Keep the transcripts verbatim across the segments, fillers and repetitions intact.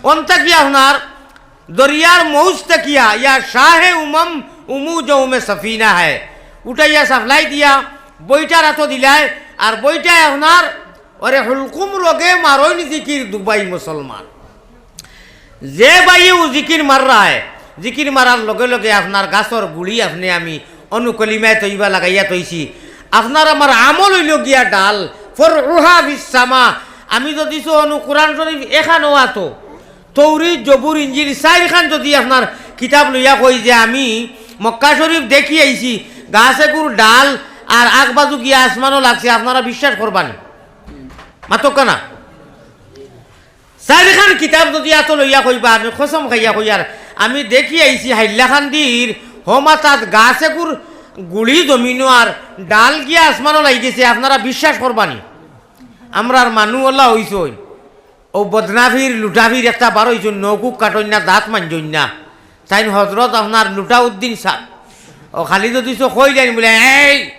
অন থাকিয়া আপনার দরিয়ার মৌজ থাকিয়া ইয়া শাহে উমম উমু জৌমে সফিনা হায়। উঠাইয়া সাপ্লাই দিয়া বইটার আতো দিলায়, আর বইটায় আপনার ওরে হুলকুম রোগে মারইন জিকির দুবাই মুসলমান। যে বাইয়ে ও জিকির মাররায়, জিকির মারার লগে লগে আপনার গাছর গুড়ি আপনে আমি অনু কলিমায় তৈবা লাগাইয়া তৈছি। আপনার আমার আমল অইলো গিয়া ডাল, ফরউহা ফিস সামা। আমি যদি সো অনু কোরআন শরীফ এখানো আতো, তৌরিত, জবুর, ইঞ্জিল, চাইরখান যদি আপনার কিতাব লইয়া কই যে আমি মক্কা শরীফ দেখি আইছি, গাছ এগুর ডাল আর আগ বাজু গিয়া আসমানো লাগছে, আপনারা বিশ্বাস করবানি? মাতক্কা না। চাইরখান কিতাব যদি আতো লইয়া কইবা, আমি কসম খাইয়া কইয়ার, আমি দেখি আইছি হাইলাকান্দির হমাতাত গাছ এগুর গুড়ি জমিনো আর ডাল গিয়া আসমানো লাগি গেছে, আপনারা বিশ্বাস করবানি? আমরার মানু অলা অইছইন। অউ বদনাফির, লুটাফির একটা বার অইছইন, নৌকুক কাটইন না, দাঁত মাঞ্জইন না। তাইন হজরত আপনার লুটাউদ্দিন সাব। অউ খালি যদি সো কইলাইন বুলে, "এই,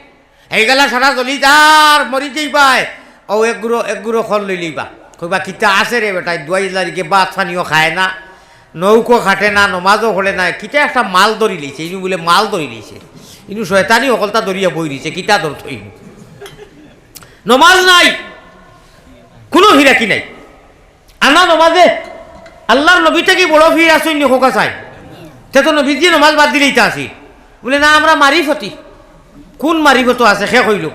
এইগালা সারা জলি যার, মরি যাইবায়।" অউ এক গুঁড়ো, এক গুঁড়ো খল লইলিবা। কইবা, "কিতা আছে রে বেটায়, দুয়াই লারিকে ভাত পানিও খায় না, নৌকো কাটে না, নমাজও পড়ে না, কিতা একটা মাল ধরি লইছে, ইনু বুলে মাল ধরি লইছে, ইনু শয়তানি হকলতা ধরিয়া বই রইছে, কিতা ধরতো ইনু?" নমাজ নাই, কুনু হিরাকি নাই। আনা নমাজে আল্লার নবী থাকি বড় পীর আছইন নি কউক্কা চাই? তে তো নবীজিয়ে নমাজ বাদ দিলাইতা আছিল। বুলে, "না, আমরা মারিফতি।" কুন মারিফত আছে, কে কইলো?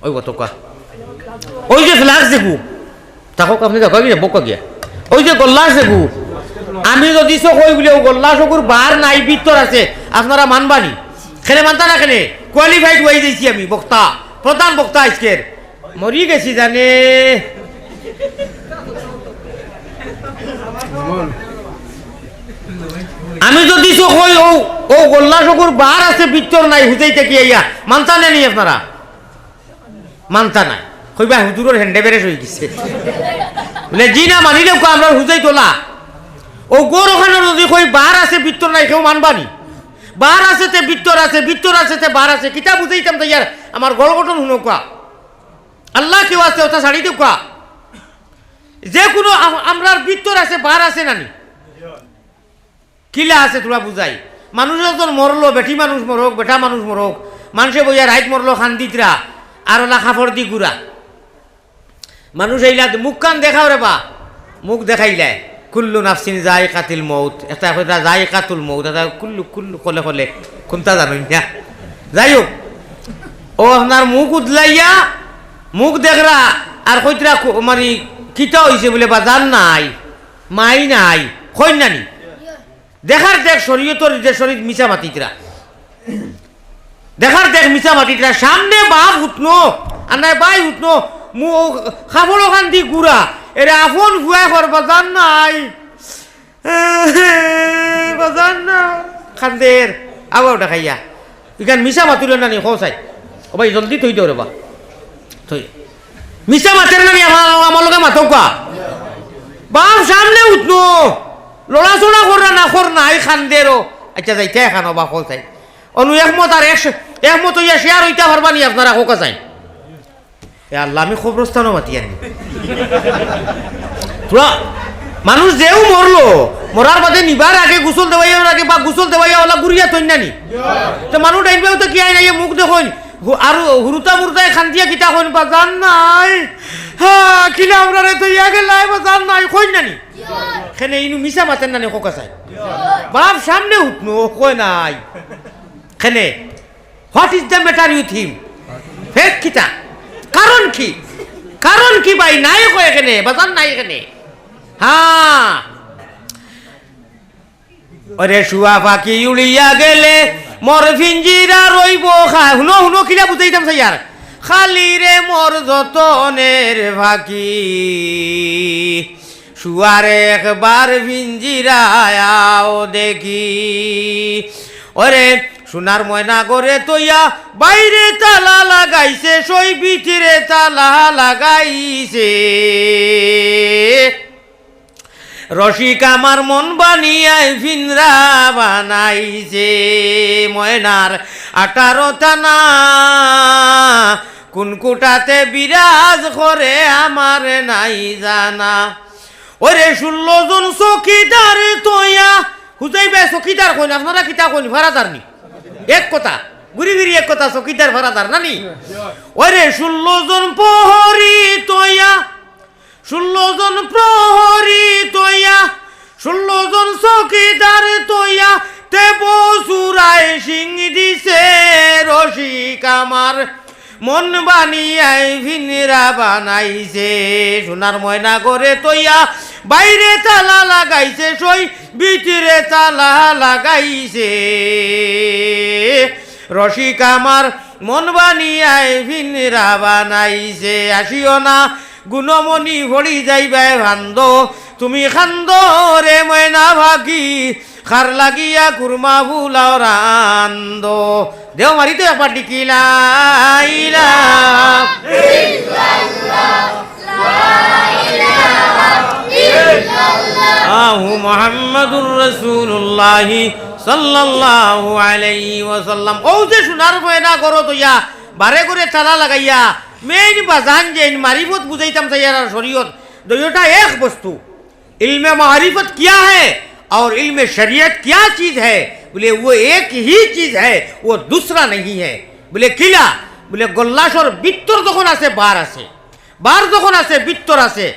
ওই কতকা। ওই যে ফ্লাক্স দেখু, তা কউক্কা আপনে দেখো, আমি বউক্কা গিয়া। ওই যে গল্লা আছে গু, আমি যদি সো কই বুলে, "ও গল্লা শকুর বার নাই, ভিতর আছে", আপনারা মানবানি? কেনে মানতা না কেনে? কোয়ালিফাইড অই যাইছি আমি, বক্তা, প্রধান বক্তা আইজকের। মরি গেছি জানে। আমি যদি সো কই, "ও, ও গল্লা শকুর বার আছে, ভিতর নাই", হুজাই থাকি আইয়া, মানতা না নি আপনারা? মানতা নায়। কইবা, "হুজুরর হ্যান্ডে বেরেস অই গেছে।" বুলে, "জি না, মানি দেউক্কা, আমরার হুজাই তোলা।" ও গর ওখানো যদি কই, "বার আছে, ভিতর নাই", কেউ মানবানি? বার আছে তে ভিতর আছে, ভিতর আছে তে বার আছে, কিতা বুঝাইতাম তাইয়ার? আমার গড় গঠন হুনউক্কা। আল্লা কেউ আছে, ওটা ছাড়ি দেউক্কা। যে কুনু আম-, আমরার ভিতর আছে, বার আছে নানি? কিলা আছে থুড়া বুঝাই। মানুষ একজন মরলো, বেটি মানুষ মরউক, বেটা মানুষ মরউক, মানষে বইয়া রাইত মরলো কান্দিতরা, আর অলা কাপড় দি গুড়া। মানুষ আইলা, "মুখখান দেখাও রে বা", মুখ দেখাইলায়, "কুল্লু নাফসিন যায়িকাতুল মউত", একটা কইতরা যায়িকাতুল মউত, একটা কুল্লু কুল্লু কলে কলে, কুনতা জানইন না। যাই হউক, ও আপনার মুখ উদলাইয়া, মুখ দেখরা, আর কইতরা কু-, মানি, "কিতা অইছে?" বুলে, "বাজান নাই, মাই নাই", কইন না নি? দেখার দেখ শরীয়তর যে শরীয়ত মিছা মাতিতরা। দেখার দেখ মিছা মাতিতরা। সামনে বাপ হুতনো, আর নাই বাই হুতনো, মু-, কাপড় ওখান দি গুড়া। এরে আফন ফুয়ায় কর, "বাজান নাই, বাজান না।" কান্দের, আবার ওটা খাইয়া। ইখান মিছা মাতুরে না নি, কও চাই। ও ভাই, জলদি থই দেও রে বা। থই। মিছা মাতের না নি, আমার, আমার লগে মাতউক্কা। বাপ সামনে উঠনো, লড়াচড়া কররা না, কর না, এই কান্দেরও। আচ্ছা, যাইতা এখানো বা কও চাই। অনু একমত আর এক, একমত অইয়া শেয়ার অইতা পারবা নি আপনারা, কউক্কা চাই। এ আল্লা, আমি কবরস্থানো মাতিয়ার নি। থুড়া মানুষ যেউ মরলো, মরার বাদে নিবার আগে, গোসল দেওয়াইবার আগে বা গোসল দেওয়াইয়া অলা গুড়িয়া থইন না নি? তে মানুষ ডাইন বাউ তো কি আইন আইয়া মুখ দেখইন, হু-, আর হুরুতা মুরুতায় কান্দিয়া কিতা কইন, "বাজান নাই, হা, কিলা আমরারে থইয়া গেলায়, বাজান নাই", কইন না নি? কেনে ইনু মিছা মাতের না নি, কউক্কা চাই। বাপ সামনে উঠনো, কয় নাই। কেনে? What is the matter with him? Fake কিতা? কারণ কি? কারণ কি ভাই? নাই কয় কেনে? বাজান নাই কেনে? হ্যাঁ। ওরে শুয়া পাখি উড়িয়া গেলে মোর পিঞ্জিরা রইবো খা-, হুনো, হুনো, কিলা বুঝাইতাম চাইয়ার। খালি রে মোর যতনের পাখি, শুয়ারে একবার পিঞ্জিরায় আও দেখি। ওরে সোনার ময়না ঘরে থইয়া বাইরে তালা লাগাইছে, সই ভিতরে তালা লাগাইছে। রসিক আমার মন বানিয়ায় পিঞ্জরা বানাইছে। ময়নার আঠারোটা না, কোন কোঠাতে বিরাজ করে আমার নাই জানা। ওরে ষোলো জন চকিদার তইয়া, হুজাই ভাই চকিদার কইন, আপনারা কিতা কইন, ফারাদার নি? এক কথা, ঘুরি ফিরি এক কথা, চকিদার ফারাদার না নি? ওরে ষোলো জন প্রহরী তইয়া, ষোলো জন প্রহরী তইয়া, ষোলো জন চকিদার তইয়া, তে বসুরায় সিং দিছে রশিক আমার। মন বানিয়ায় ভিনরা বানাইছে, সোনার ময়না ঘরে তইয়া, বাইরে তালা লাগাইছে, সই ভিতরে তালা লাগাইছে। রশিক আমার মন বানিয়ায় ভিনরা বানাইছে, আসিও না গুণমণি পড়ি যাইবায় ভান্দ, তুমি খান্দ রে ময়না ভাগি, খার লাগিয়া কুরমা ফুলাও রান্দ। দেও মারি তো একবার ডিকি লা ইলাহা। আহু মুহাম্মাদুর রাসূলুল্লাহি সাল্লাল্লাহু আলাইহি ওয়াসাল্লাম। ও যে সোনার ময়না ঘরো তইয়া, বারে ঘরে তালা লাগাইয়া, মেইন বাজান যেইন মারিফত বুঝাইতাম চাইয়ার আর শরীয়ত, দুইটা এক বস্তু। علم معرفت کیا ہے اور علم شریعت کیا چیز ہے؟ বলে, وہ ایک ہی چیز ہے, وہ دوسرا نہیں ہے. বলে, কিলা? বলে, গল্লাশর ভিতর যখন আছে, বার আছে, বার যখন আছে, ভিতর আছে,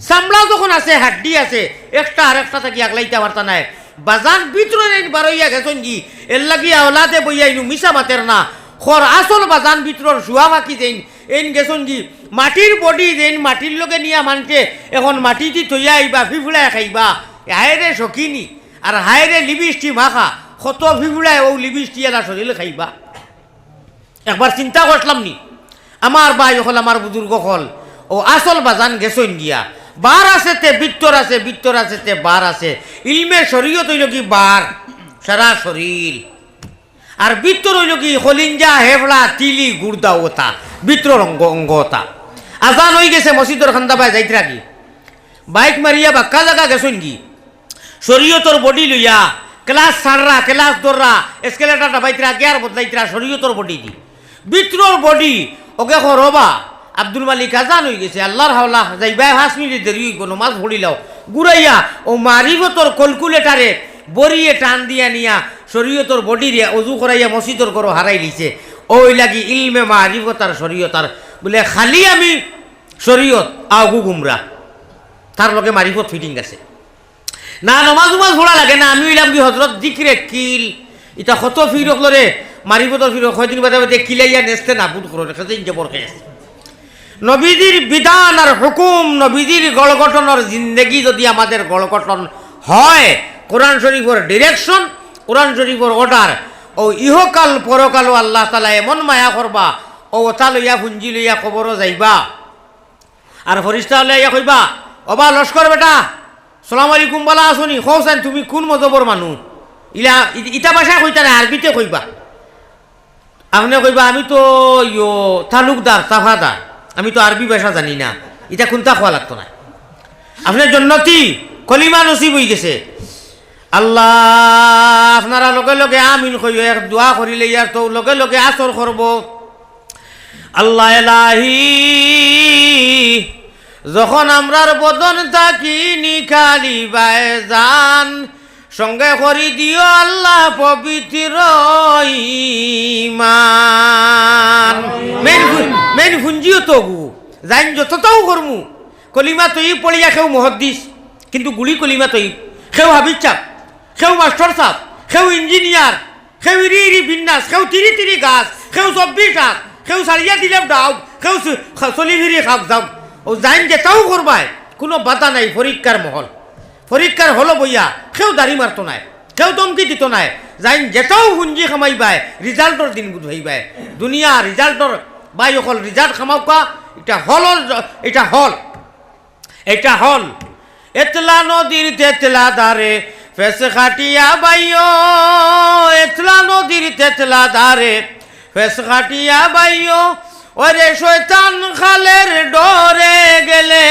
চামড়া যখন আছে, হাড্ডি আছে, একটা আর একটা থাকি আগলাইতা পারতা নায়। বাজান ভিতরর এইন বারইয়া গেছইন গি, এর লাগি আওলাদে বইয়া ইনু মিছা মাতের না। খর আসল বাজান ভিতরর শুয়া পাখি যেইন, এইন গেছইন গি, মাটির বডি যেইন মাটির লগে নিয়া মানছে, এখন মাটিদি থইয়া আইবা, ফিফুড়ায় খাইবা। হায় রে শকিনি, আর হায় রে লিবিষ্টি মাখা, কত ফিফুড়ায় অউ লিবিষ্টি এলা শরীল খাইবা। একবার চিন্তা করলাম নি? আমার ভাই অকল, আমার বুজুর্গ অকল, অউ আসল বাজান গেছইন গিয়া। বার আছে তে ভিতর আছে, ভিতর আছে তে বার আছে। ইলমে শরীয়ত অইলো গি বার, সারা শরীল। আর ভিতর অইলো গি কলিঞ্জা, হেফড়া, তিলি, গুর্দা, অতা ভিতরর অঙ্গ, অঙ্গ অতা। আজান অইগেছে, মসজিদর কান্দাবায় যাইতরা গি, বাইক মারিয়া বাক্কা জাগা গেছইন গি, শরীয়তর বডি লইয়া, ক্লাস ছাড়রা, ক্লাস ধররা, এসকেলেটর দাবাইতরা, গিয়ার বদলাইতরা, শরীয়তর বডিদি। ভিতরর বডি, অগে খরবা, আব্দুল মালিক, আজান অইগেছে, আল্লার হাওলা, যাইবায় পাঁচ মিনিট দেরি অইবো, নমাজ পড়িলাও। ঘুরাইয়া অউ মারিফতর কলকুলেটারে বড়িয়ে টান দিয়া নিয়া শরীয়তর বডিরে অজু করাইয়া মসজিদর ঘরো হারাইলিছে। অউ লাগি ইলমে মারিফত আর শরীয়ত আর, বলে, খালি আমি শরীয়ত, আওগু গুমরা, তার লগে মারিফত ফিটিং আছে। না, নমাজ উমাজ পড়া লাগে না। আমি অইলাম গি হজরত জিকিরে কিল। ইতা কত ফির অকলরে, মারিফতর ফির, কয়দিন বাদে বাদে কিলাইয়া নেস্তে নাবুদ করইন, খেজে ইনজে বরখে আছে। নবীজির বিধান আর হুকুম, নবীজির গড়গঠনর জিন্দেগি যদি আমাদের গড়গঠন হয়, কোরআন শরীফর direction, কোরআন শরীফর order, অউ ইহকাল পরকালও আল্লাহ তাআলায় এমন মায়া করবা, অউ অতা লইয়া পুঞ্জি লইয়া কবরো যাইবা। আর ফিরিস্তা অকলে আইয়া কইবা, "ওবা লস্কর বেটা, সালাম আলাইকুম, বালা আছো নি? কও চাইন তুমি কুন মজহবর মানুষ?" ইলা, ই-, ইতা ভাষায় কইতা নায়, আরবিতে কইবা। আপনে কইবা, "আমি তো ইয়ো তালুকদার, তাফাদার, আমি তো আরবি ভাষা জানি না।" ইতা কুনতা কওয়া লাগতো নায়। আপনে জন্নতি, কলিমা নসিব অইগেছে। আল্লাহ, আপনারা লগে লগে আমিন কইও, এক দোয়া করিলে ইয়ার তো লগে লগে আসর করবো। আল্লাহ এলাহি, যখন আমরার বদন থাকি নিকালিবায় জান, সঙ্গে করি দিও আল্লাহ পবিত্র ঈমান। মেইন ফু-, মেইন পুঞ্জিও তো অগু, জাইন যততাউ করমু, কলিমা তৈয়ব পড়িয়া কেউ মুহাদ্দিস, কিন্তু গুড়ি কলিমা তৈয়ব, কেউ হাফিজ সাব, কেউ মাস্টর সাব, কেউ ইঞ্জিনিয়ার, কেউ ইরি ইরি বিন্যাস, কেউ তিরি তিরি গাছ, কেউ চব্বিশ আঁক, কেউ সারিয়া দিলে ডাউক, কেউ সু-, খা-, চলি ফিরি খাউক যাউক। অউ জাইন যেতাউ করবায়, কুনু বাধা নাই, পরীক্ষার মহল। পরীক্ষার হলো বইয়া, কেউ দাড়ি মারতো নায়, কেউ ধমকি দিতো নায়। জাইন যেতাউ পুঞ্জি কামাইবায়, রিজাল্টর দিন বুঝাইবায়। দুনিয়া রিজাল্টর, ভাই অকল, রিজাল্ট কামাউক্কা, ইটা হলর জ-, ইটা হল। ইটা হল। এতলা নদীর তেতলা ধারে ফেস কাটিয়া বাইও, এতলা নদীর তেতলা ধারে ফেস কাটিয়া বাইও, ওরে শয়তান খালের ডরে গেলে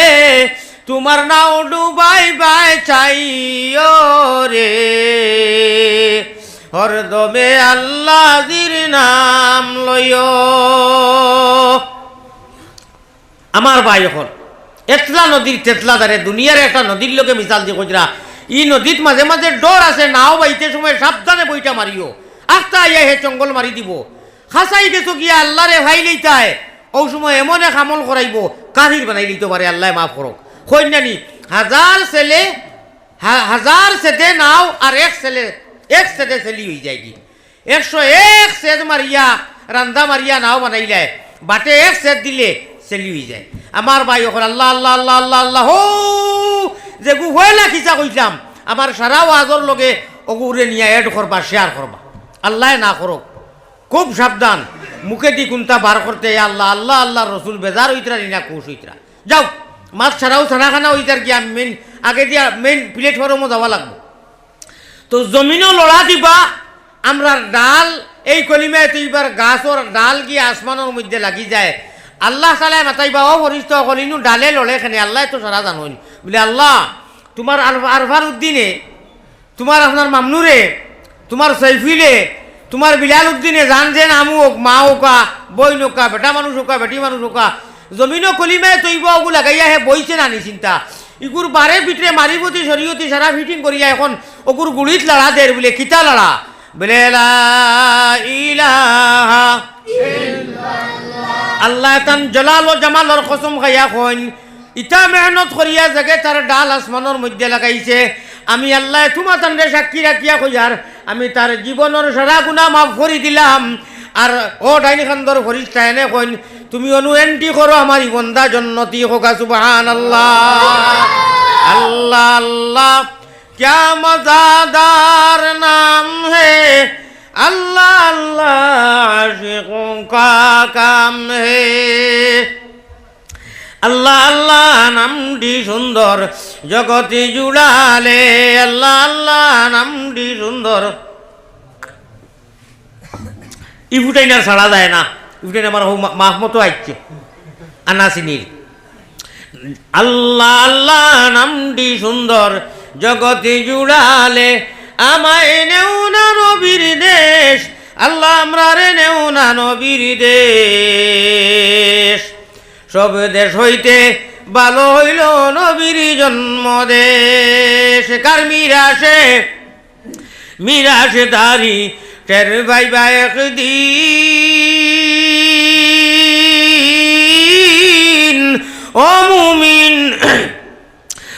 তুমার নাও ডুবাইবায় চাইও রে, হরদমে আল্লাজির নাম লইও। আমার ভাই অকল, এতলা নদীর তেতলা ধারে, দুনিয়ার একটা নদীর লগে মিসাল দি কইরা, ই নদীত মাঝে মাঝে ডর আছে, নাও বাইতে সময় সাবধানে বইটা মারিও, আস্তা আইয়া হে চঙ্গল মারি দিবো। খাসাই গেছো গিয়া আল্লারে ভাই লইতায়, অউ সময় এমন এক আমল করাইবো, কাফির বানাই লইতো পারে, আল্লায় মাফ করউক। কইন না নি, হাজার ছেলে, হা-, হাজার ছেদে নাও আর এক ছেলে, এক ছেদে ছেলি অইযায়গি। একশো এক ছেদ মারিয়া, রান্দা মারিয়া নাও বানাইলায়, বাটে এক ছেদ দিলে ছেলি অইযায়। আমার ভাই অকল, আল্লা, আল্লা, আল্লা, আল্লা, আল্লা, হো, যেগু পয়লা কিসা কইছলাম, আমার সারা ওয়াজর লগে অগুরে নিয়া add করবা, share করবা। আল্লায় না করউক। খুব সাবধান, মুখেদি কুন্তা বার করতে, আল্লা, আল্লা, আল্লার রসুল বেজার অইতরা নি না খুশ অইতরা। যাও, মাত সারাও সারাখানা অইতার গিয়া main, আগে দিয়া main platformও যাওয়া লাগবো। তো জমিনও লড়া দিবা, আমরার ডাল, এই কলিমায় তৈবার গাছর ডাল গিয়া আসমানর মধ্যে লাগি যায়। আল্লাহ তাআলায় মাতাইবা, "ও ফরিস্তা অকল, ইনু ডালে লড়ে কেনে?" আল্লায় তো সারা জানইন। বুলে, "আল্লাহ, তুমার আরফ-, আরফার উদ্দিনে, তুমার আপনার মামনুরে, তুমার সৈফিলে, তুমার বিলাল উদ্দিনে, যান যেন আমু অউক, মা অউকা, বইন অউকা, বেটা মানুষ অউকা, বেটি মানুষ অউকা, জমিনও কলিমায় তৈবা অগু লাগাইয়া হে বইছে না নি চিন্তা। ইগুর বারে পিটরে মারিফতি শরীয়তি সারা fitting করিয়া এখন অগুর গুড়িত লাড়া দের।" বুলে, "কিতা লাড়া?" বুলে, "লা ইলাহা ইল্লাল্লাহ।" আল্লায় তান জালাল ও জামালর কসম খাইয়া কইন, ইতা মেহনত করিয়া যেগে তার ডাল আসমানর মধ্যে লাগাইছে, আমি আল্লায় তুমা তানরে সাক্ষী রাখিয়া কইয়ার, আমি তার জীবনর সারা গুনা মাফ করি দিলাম। আর ও ডাইন কান্দর ফরিস্তা এনে কইন, "তুমি অনু entry করো, আমার ই বন্দা জন্নতি।" কউকা সুবহানাল্লাহ। আল্লাহ, আল্লাহ, ক্যা মজাদার নাম হে, আল্লাহ, আল্লাহ, আশিকোঁ কা কাম হে। আল্লাহ, আল্লাহ নামটি সুন্দর, জগতে জুড়ালে। আল্লাহ, আল্লাহ নামটি সুন্দর। ই ফুটাইন আর ছাড়া যায় না। ই ফুটাইন আমার হউ মা-, মাফ মতো আইছে। আনা চিনির। আল্লাহ, আল্লাহ নামটি সুন্দর, জগতে জুড়ালে। আমায় নেও না নবীর দেশ, আল্লাহ, আমরারে নেও না নবীর দেশ। সব দেশ হইতে ভালো হইল নবীর জন্ম দেশ। কার মিরাশে, মিরাশদারি টের পাইবা একদিন। ও মুমিন,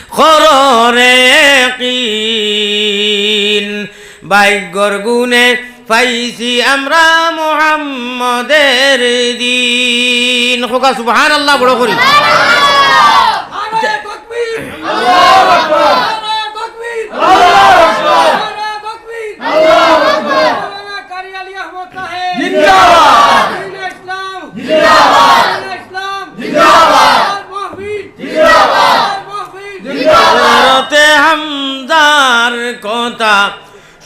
কররে কিন, ভাগ্যর গুণে পাইছি আমরা মুহাম্মদের দিন। কউকা সুবহানাল্লাহ বড় করি। নারায়ে তাকবীর! আল্লাহু আকবার! নারায়ে তাকবীর! আল্লাহু আকবার! নারায়ে তাকবীর! আল্লাহু আকবার! মাওলানা কারি আলী আহমদ সাহেব! জিন্দাবাদ! দ্বীনে ইসলাম! জিন্দাবাদ! দ্বীনে ইসলাম! জিন্দাবাদ! আল্লাহর মাহফিল! জিন্দাবাদ! আল্লাহর মাহফিল! জিন্দাবাদ! হযরতে হামজার কথা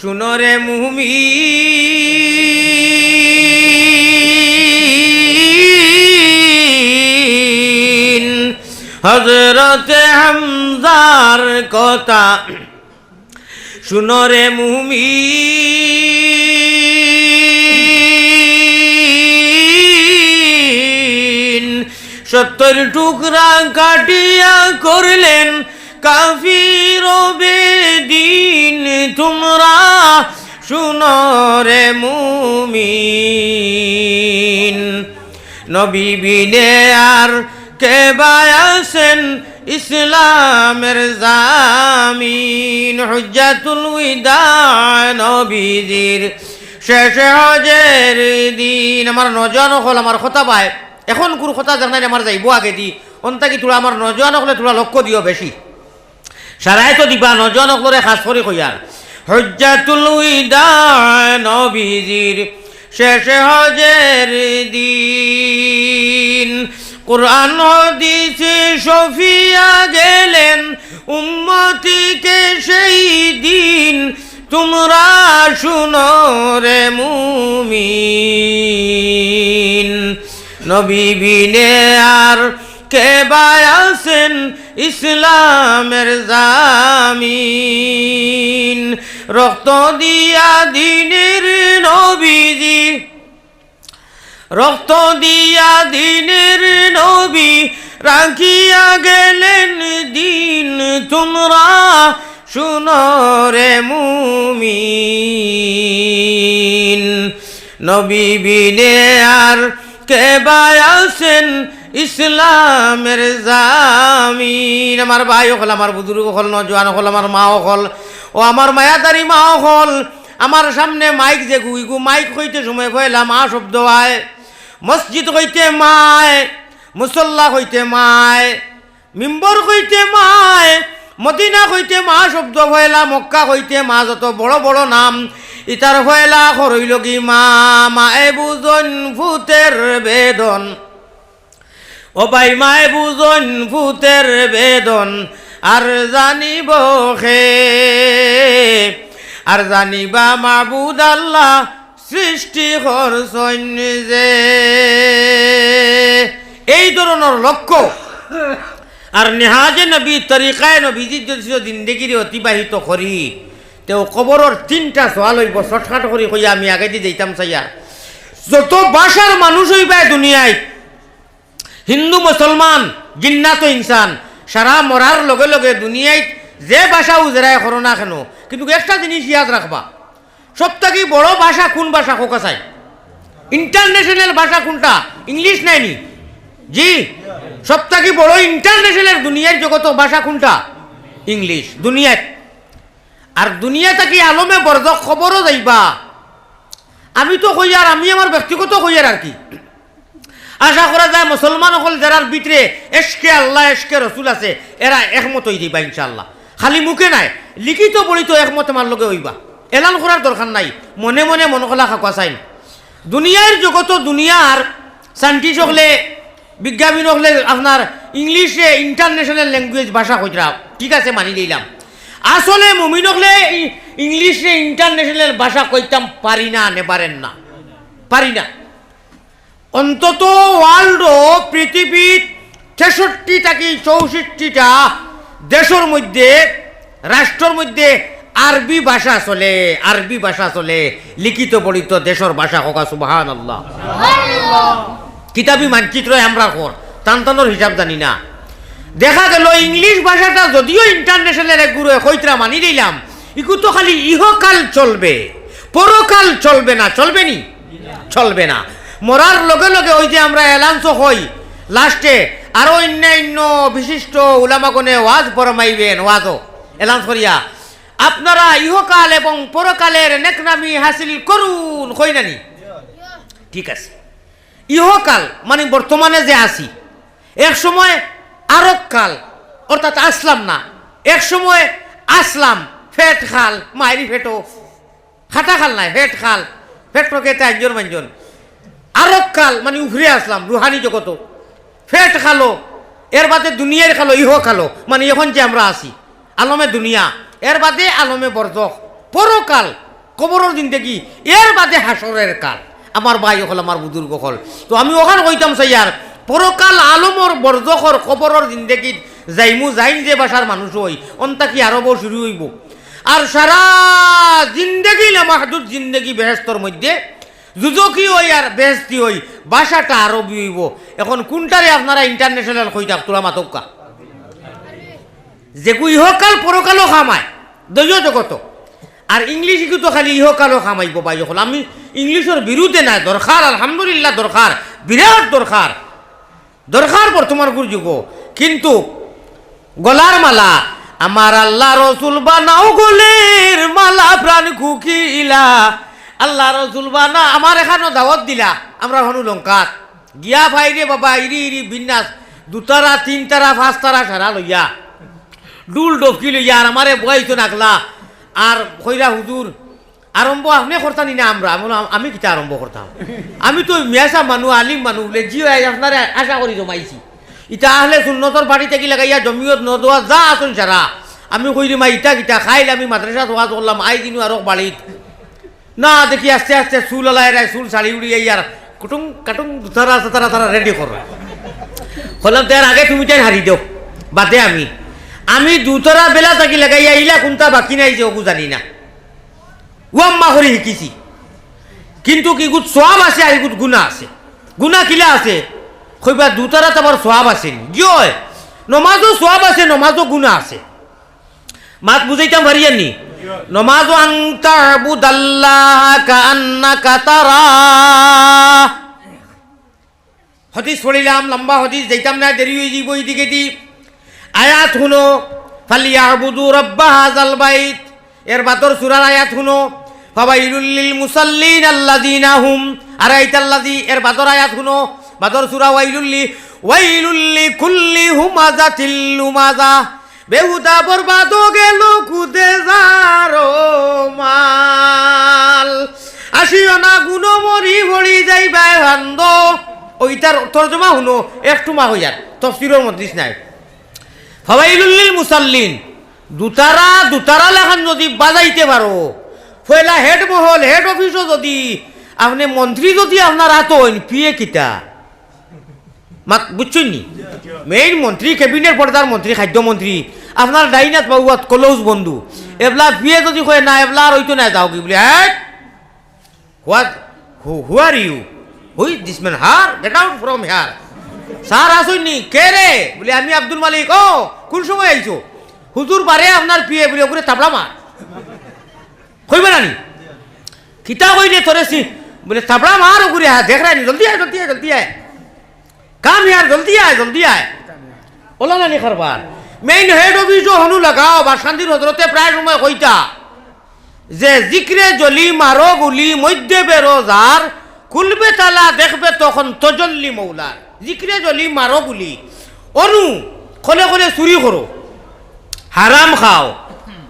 শুনো রে মুমিন, হযরতে হামজার কথা শুনো রে মুমিন। সত্তর টুকরা কাটিয়া করলেন কাফির ও বেদিন। তোমরা শুনো রে মুমিন, নবী বিনে আর কে বা আছেন ইসলামের জামিন? হুজ্জাতুল উইদা নবীজির শেষ হজের দিন। আমার নওজোয়ান অকল, আমার খতাবায়, এখনকুর খতাব যেখান আমার যাইবো আগেদি, অন থাকি থুড়া আমার নওজোয়ান অকলে থুড়া লক্ষ্য দিও বেশি। সারায় তো দিবা, নওজোয়ান অকলরে খাছ করি কইয়ার। হুজ্জাতুল উইদা নবীজির শেষ হজের দিন, কুরআন হাদিসে শফিয়া গেলেন উম্মতিকে সেই দিন। তোমরা শুনো রে মুমিন, নবী বিনে আর কে বা আছেন ইসলামের জামিন? রক্ত দিয়া দিনের নবীজি, রক্ত দিয়া দিনের নবী রাখিয়া গেলেন দিন, তোমরা শুনো রে মুমিন। নবী বিনে আর কে বা আছেন ইসলামের জামিন? আমার ভাই অকল, আমার বুজুর্গ অকল, নওজোয়ান অকল, আমার মা অকল, ও আমার মায়াদারি মা অকল, আমার সামনে মাইক যেগু, ইগু মাইক কইতে সময় পয়লা মা শব্দ আয়, মসজিদ কইতে মায়, মুসল্লা কইতে মায়, মিম্বর কইতে মায়, মদিনা কইতে মা শব্দ পয়লা, মক্কা কইতে মা, যত বড় বড় নাম, ইতার পয়লা অখর অইলো গি মা। মায়ে বুঝইন পুতের বেদন, ও ভাই, মায়ে বুঝইন পুতের বেদন, আর জানিব কে? আর জানিবা মাবুদ আল্লাহ সৃষ্টি করছইন যে। এই ধরনর লক্ষ্য। আর নেহাজে নবী, তরিকায়ে নবীজির যদি জিন্দেগিরে অতিবাহিত করি, তেউ কবরর তিনটা সওয়াল অইবো। শর্টকাট করি কইয়া আমি আগেদি যাইতাম চাইয়ার। যত ভাষার মানুষ অইবায় দুনিয়াত, হিন্দু, মুসলমান, জিন্নাত ও ইনসান, সারা মরার লগে লগে দুনিয়াত যে ভাষা উজরায় করো না কেন, কিন্তু একটা জিনিস ইয়াদ রাখবা, সব থাকি বড় ভাষা কোন ভাষা কউক্কা চাই? ইন্টারন্যাশনাল ভাষা কোনটা? ইংলিশ নায়নি? জি, সব থাকি বড় ইন্টারন্যাশনাল দুনিয়ার জগতো ভাষা কোনটা? ইংলিশ। দুনিয়াত। আর দুনিয়া থাকি আলমে বরজখ কবরো যাইবা। আমি তো কইয়ার, আমি আমার ব্যক্তিগত কইয়ার আর কি। আশা করা যায় মুসলমান অকল যারার ভিতরে এশকে আল্লাহ, এশকে রসুল আছে, এরা একমত অই যাইবা ইনশাআল্লাহ। খালি মুখে নায়, লিখিত পড়িত একমত আমার লগে অইবা। এলান করার দরকার নাই, মনে মনে মন খোলা খাকওয়া চাইন। দুনিয়ার জগতো দুনিয়ার সায়েন্টিস্ট অকলে, বিজ্ঞানী অকলে আপনার ইংলিশে ইন্টারন্যাশনাল ল্যাঙ্গুয়েজ ভাষা কইতরা, ঠিক আছে, মানি লইলাম। আসলে মুমিন অকলে ই-, ইংলিশে ইন্টারন্যাশনাল ভাষা কইতাম পারি না, নে পারেন না, পারি না। অন্তত ওয়ার্ল্ডও, পৃথিবীত তেষট্টি থাকি চৌষট্টিটা দেশর মধ্যে, রাষ্ট্রর মধ্যে আরবি ভাষা চলে, আরবি ভাষা চলে, লিখিত পড়িত দেশর ভাষা। কউক্কা সুবহানাল্লাহ। কিতাবি মানচিত্র আমরা কর, তান তানর হিসাব জানি না। দেখা গেল ইংলিশ ভাষাটা যদিও ইন্টারন্যাশনাল এগুরে কইতরা মানি লইলাম, ইগু তো খালি ইহকাল চলবে, পরকাল চলবে না, চলবে নি? চলবে না। মরার লগে লগে ওই যে আমরা এলান্সও হই, লাস্টে আরো অন্যান্য বিশিষ্ট উলামাগণে ওয়াজ ফরমাইবেন, ওয়াজও এলান্স করিয়া, "আপনারা ইহকাল এবং পরকালের নেকনামি হাসিল করুন", কই নানি? ঠিক আছে, ইহকাল মানে বর্তমানে যে আছি, এক সময় আরক কাল, অর্থাৎ আসলাম না, এক সময় আসলাম, ফেট খাল, মাইরি ফেটো, খাটা খাল নাই, ফেট খাল, ফেট রকে তাই আঞ্জন মাঞ্জন। আরক কাল মানে উপরে আসলাম, রুহানি জগতো, ফেট খালো, এর বাদে দুনিয়ার খালো, ইহ খালো, মানে এখন যে আমরা আছি, আলমে দুনিয়া, এর বাদে আলমে বরজখ, পরকাল, কবরর জিন্দেগি, এর বাদে হাশরের কাল। আমার ভাই অকল, আমার বুজুর্গ অকল, তো আমি অখান কইতাম চাইয়ার, পরকাল আলমর বরজখর কবরর জিন্দেগিত যাইমু, যাইন যে ভাষার মানুষ অই, অন থাকি আরবও শুরু অইবো। আর সারা জিন্দেগি, লামাহদুদ জিন্দেগি বেহেস্তর মধ্যে, দুজখি অই আর বেহেস্তি অই, ভাষাটা আরবি অইবো। এখন কুনটারে আপনারা ইন্টারন্যাশনাল কইতা, তুলা মাতউক্কা? যেগু ইহকাল পরকালও কামায়, দৈয় জগত। আর ইংলিশ ইগু তো খালি ইহকালও কামাইবো ভাই অকল। আমি ইংলিশর বিরুদ্ধে নায়, দরকার, আলহামদুলিল্লাহ দরকার, বিরাট দরকার, দরকার বর্তমান যুগো। কিন্তু গলার মালা, আমার আল্লাহ রসুল বানাও গলের মালা, প্রাণ কুকিলা, আল্লাহ রসুল বানা, আমার এখানো দাওয়াত দিলা, আমরা হনু লঙ্কাত। গিয়া ভাইরে বাবা, ইরি ইরি বিন্যাস, দুতারা, তিনতারা, পাঁচতারা সারা লইয়া, ডুল ডফকি লইয়া, আর আমারে বয়াইতো নাগলা, আর কইরা, "হুজুর, আরম্ভ আপনে করতা নি না আমরা?" আমি বললাম, "আমি কিতা আরম্ভ করতাম? আমি তো মিয়াসা মানু, আলিম মানু, বুলে, জি অয়, আপনারে আশা করি জমাইছি।" ইতা আহলে সুন্নতর বাড়ি থাকি লাগাইয়া জমিয়ত নদোয়া যা আছইন সারা, আমি কইরি, "মা, ইতা কিতা? খাইল আমি মাদ্রাসাত ওয়াজ করলাম, আইজ ইনু আরক বাড়িত।" না দেখি আস্তে আস্তে চুল আলায় রায়, চুল ছাড়ি উড়ি আইয়ার কুটুং কাটুং দুতারা সাতারা তারা রেডি করো। কইলাম, "তে এর আগে তুমি তাইন হারি দেও, বাদে আমি।" আমি দুতারা বেলা থাকি লাগাইয়া ইলা কুনতা বাকি নাই যে অগু জানি না। ও আম্মা করি হিকিছি। কিন্তু কিগুত সওয়াব আছে আর ইগুত গুনা আছে। গুনা কিলা আছে? কইবা দুতারাত আবার সওয়াব আছে নি? জি অয়, নমাজও সওয়াব আছে, নমাজও গুনা আছে। মাত বুঝাইতাম পারিয়ার নি? নমাজও আন তা'বুদাল্লাহা কাআন্নাকা তারা। হাদিস পড়িলাম, লম্বা হাদিস, যাইতাম না, দেরি অইযিবো ইদিকেদি। আয়াত হুনো, "ফালইয়া'বুদু রাব্বা হাযাল বাইত।" এর বাদর সূরার আয়াত হুনো, "ফাওয়াইলুল লিল মুসাল্লিন আল্লাযিনা হুম।" আর আইতাল্লাযী, এর বাদর আয়াত হুনো, বাদর সূরা ওয়াইলুল্লি, "ওয়াইলুল লিকুল্লি হুমাযাতিল লুমাযা।" বেহুদা বরবাদ গেল কুদে যারো মাল। আসিও না গুনো মরি ভরি যাইবায় ভান্দ। ওইটার তর্জমা হুনো, একটু মা হইয়ার, তফসিরর মধ্যে নাই। ফাওয়াইলুল লিল মুসাল্লিন, দুতারা, দুতারা লাখান যদি বাজাইতে পারো, পয়লা হেড মহল, হেড অফিসও যদি আপনে মন্ত্রী যদি আপনার আতো অইন, পিয়ে কিতা? মাত বুঝছইন নি? মেইন মন্ত্রী, ক্যাবিনেট পর্দার মন্ত্রী, খাদ্য মন্ত্রী, আপনার ডাইনাত বাউয়াত ক্লোজ বন্ধু। এবলা পিয়ে যদি কয়, "না, এবলা আর অইতো না, যাওগি," বুলে, "হ্যাঁ? What? Who, who are you? Who is this man? Her? Get out from here." "Sir আছইন নি?" "কে রে?" বুলে, "আমি আব্দুল মালিক।" "ও, কুন সময় আইছো?" "হুজুর বারে আপনার পিয়ে।" বুলে, "ওগুরে থাবড়া মার।" কইবা না নি? "কিতা কইলে তোরে সি-?" বুলে, "থাবড়া মার ওগুরে, হ্যাঁ, দেখরায় নি, জলদি আয়, জলদি আয়, জলদি আয়। কাম ইয়ার, জলদি আয়, জলদি আয়।" ওলা নানি কারবার। মেইন হেড অফিসও হনু লাগাও, বাসকান্দির হজরতে প্রায় সময় কইতা যে, "জিকরে জলি মারো গুলি, মধ্যে বেরো যার, খুলবে তালা, দেখবে তখন তজল্লি মৌলার।" জিকরে জলি মারো গুলি, অনু খলে খলে চুরি করো, হারাম খাও,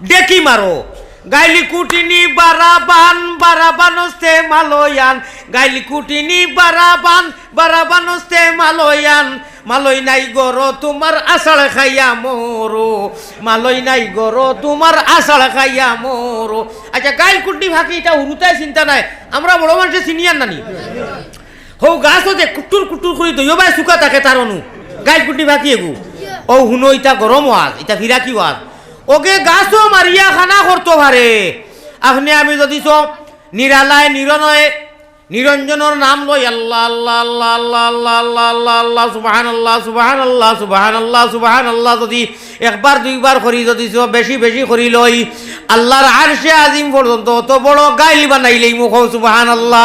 ডেকি মারো। গাইলি কুটিনি বারাবান, বারাবান হস্তে মালয়ান। গাইলি কুটিনি বারাবান, বারাবান হস্তে মালয়ান। মালই নাই গরো তোমার আষাঢ় খাইয়া মরো। মালই নাই গরো তোমার আষাঢ় খাইয়া মরো। আচ্ছা, গাইল কুটনি ফাঁকি ইটা হুরুতায় চিন্তা নাই। আমরা বড় মানুষে চিনিয়ার নানি। হউ গাছও যে কুটুর কুটুর করি দইও বায় শুকা থাকে তার অনু। গাইল কুটনি ফাঁকি এগু। ও হুনো, ইটা গরম ওয়াজ, ইটা ফিরাকি ওয়াজ। ওকে গাছও মারিয়া খানা করতো পারে। আপনে আমি যদি সব নিরালায়, নিরনয়ে, নিরঞ্জনর নাম লই, আল্লাহ, আল্লাহ, আল্লাহ, আল্লাহ, আল্লাহ, আল্লাহ, আল্লাহ, আল্লাহ, সুবহানাল্লাহ, সুবহানাল্লাহ, সুবহানাল্লাহ, সুবহানাল্লাহ, যদি একবার দুইবার করি, যদি সব বেশি বেশি করি লই, আল্লাহর আরশে আজিম পর্যন্ত অত বড় গাইল বানাইলেই মুখ, সুবহানাল্লাহ।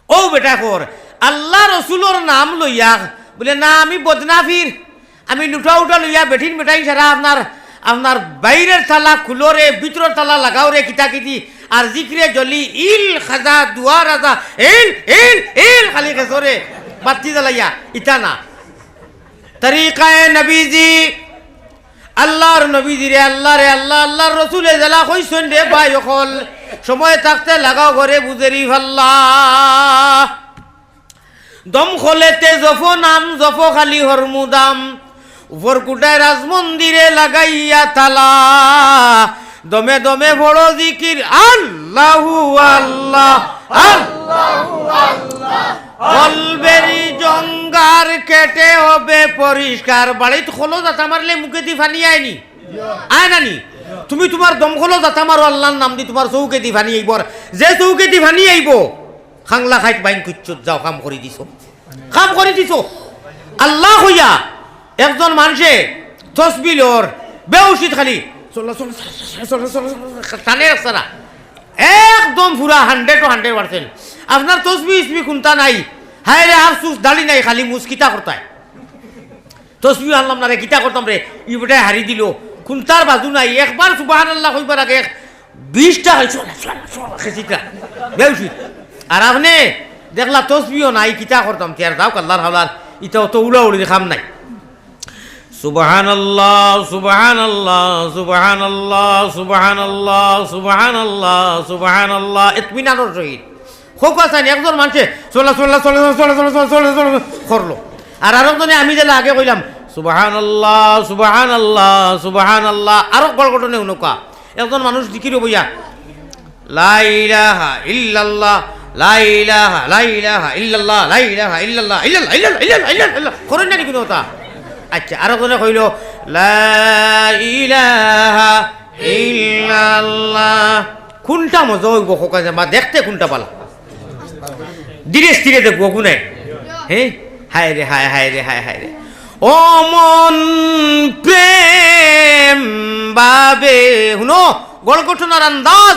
ও বেটা কর, আল্লাহ রসুলর নাম লইয়া বুলে, "না, আমি বদনাফির, আমি লুটা উঠা লইয়া বেটিন বেটাইন সারা আপনার, আপনার বাইরের তালা খুলো রে, ভিতরের তালা লাগাও রে, কিতা কিতি, আর জিকরে জলি ইল খাজা দুয়া রাজা, ইল, ইল, ইল, খালি খেসরে বাতি জ্বালাইয়া, ইতা না।" তরিকায়ে নবীজি, আল্লাহর নবীজিরে আল্লাহরে আল্লাহ, আল্লাহর রসুলে যেলা কইছইন রে ভাই অকল, সময় থাকতে লাগাও ঘরে বুঝেরি ফাল্লা। দমখলেতে জফো নাম, জফো খালি হরমুদাম। উপর কুটায় রাজমন্দিরে লাগাইয়া তালা। দমে দমে বড় জিকির, আল্লাহু আল্লাহ, আল্লাহু আল্লাহ। কলবেরি জঙ্গার কেটে হবে পরিষ্কার। বাড়িত খলো জাতা মারলে মুখেদি ফানি আয়নি? আয় না নি? তুমি তুমার দমখলো জাতা মারো, আল্লাহর নাম দি তুমার চউখেদি ফানি আইবো। আর যে চউখেদি ফানি আইবো, খাংলা খাইত বাইন কুচ্চুত যাও, কাম করি দিছো। কাম করি দিছো। আল্লাহ কইয়া একজন মানষে তসবি লর, বেউশিত খালি চলো, চলো, চলো, টানে রাখছে না। একদম পুরা hundred to hundred percent। আপনার তসবি ইসবি কুন্তা নাই, হায় রে আফসুস, দাড়ি নাই, খালি মুস, কিতা করতায়? তসবি আনলাম না রে, কিতা করতাম রে? ই বেটায় হারি দিল, কুন্তার বাজু নাই। একবার সুবহানাল্লাহ কইবার আগে এক বিশটা হয়, চলো, চলো, চলো, খেসিটা। বেউশিত। আর আপনে দেখলা তসবিও নাই, কিতা করতাম? তে আর যাউক আল্লাহর হাওলাত, ইতা অত উড়াউড়ির কাম নাই। সুবহানাল্লাহ, সুবহানাল্লাহ, সুবহানাল্লাহ, সুবহানাল্লাহ, সুবহানাল্লাহ, সুবহানাল্লাহ। ইতমিনানর সহিত। খোকা চাইন, একজন মানষে চলা, চলা, চলা, চলা, চলা, চলা, চলা, চলা, চলা করলো। আর আরো জনে আমি যেলা আগে কইলাম, সুবহানাল্লাহ, সুবহানাল্লাহ, সুবহানাল্লাহ, আরো গড়গড়নে উনকা। একজন মানুষ জিকির বইয়া, লা ইলাহা ইল্লাল্লাহ, লা ইলাহা, লা ইলাহা ইল্লাল্লাহ, লা ইলাহা ইল্লাল্লাহ, ইল্লাল্লাহ, ইল্লাল্লাহ, ইল্লাল্লাহ, ইল্লাল্লাহ। করইন না নি কুনু কথা? আচ্ছা, আরো জনে কইলো, লা ইলাহা ইল্লাল্লাহ। কুনটা মজা অইবো, খোকা যে মা দেখতে কুনটা বালা? ধীরে স্থিরে দেখবো গুনে। হে, হায় রে হায়, হায় রে হায়, হায় রে। ও মন প্রেম ভাবে, হুনো, গড় গঠন আর আন্দাজ।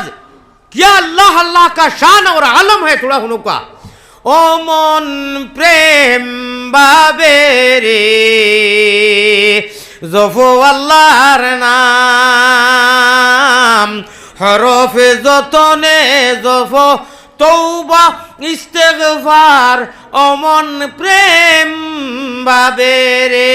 কিয়া আল্লাহ আল্লাহ কা শান অর আলম হ্যায়, থুড়া হুনুকা। ও মন প্রেম ভাবে রে, জফো আল্লাহর নাম, হরফে যতনে জফো, তওবা ইস্তেগফার, ও মন প্রেম ভাবে রে।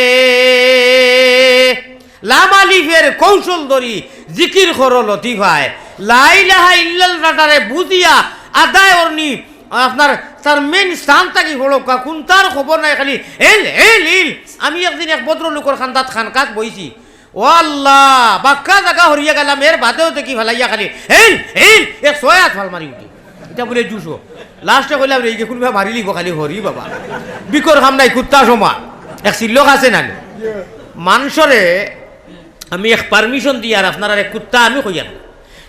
লাম আলিফের কৌশল ধরি জিকির করো লতিফায়। লা ইলাহা ইল্লাল্লাহটারে বুঝিয়া আদায় অরনি, আপনার তার মেইন স্থান থাকি পড়উক্কা, কুনটার খবর নাই, খালি ইল, ইল, ইল। আমি একদিন এক ভদ্রলোকর খান্দাত খানকাত বইছি, ও আল্লাহ, বাক্কা জাগা হরিয়া গেলাম, এর বাদেও দেখি ফালাইয়া খালি ইল, ইল, এক ছয় আত ফাল মারি উঠি। ইটা বুলে জুশো। লাস্টে কইলাম, "রে, ইগে কুনবা মারিলিবো খালি হরি বাবা।" বিকর কাম নাই, কুত্তা সমান। এক সিল্লক আছে না নি? মানষরে আমি এক পারমিশন দিয়ার, আপনারারে কুত্তা আমি কইয়ার না।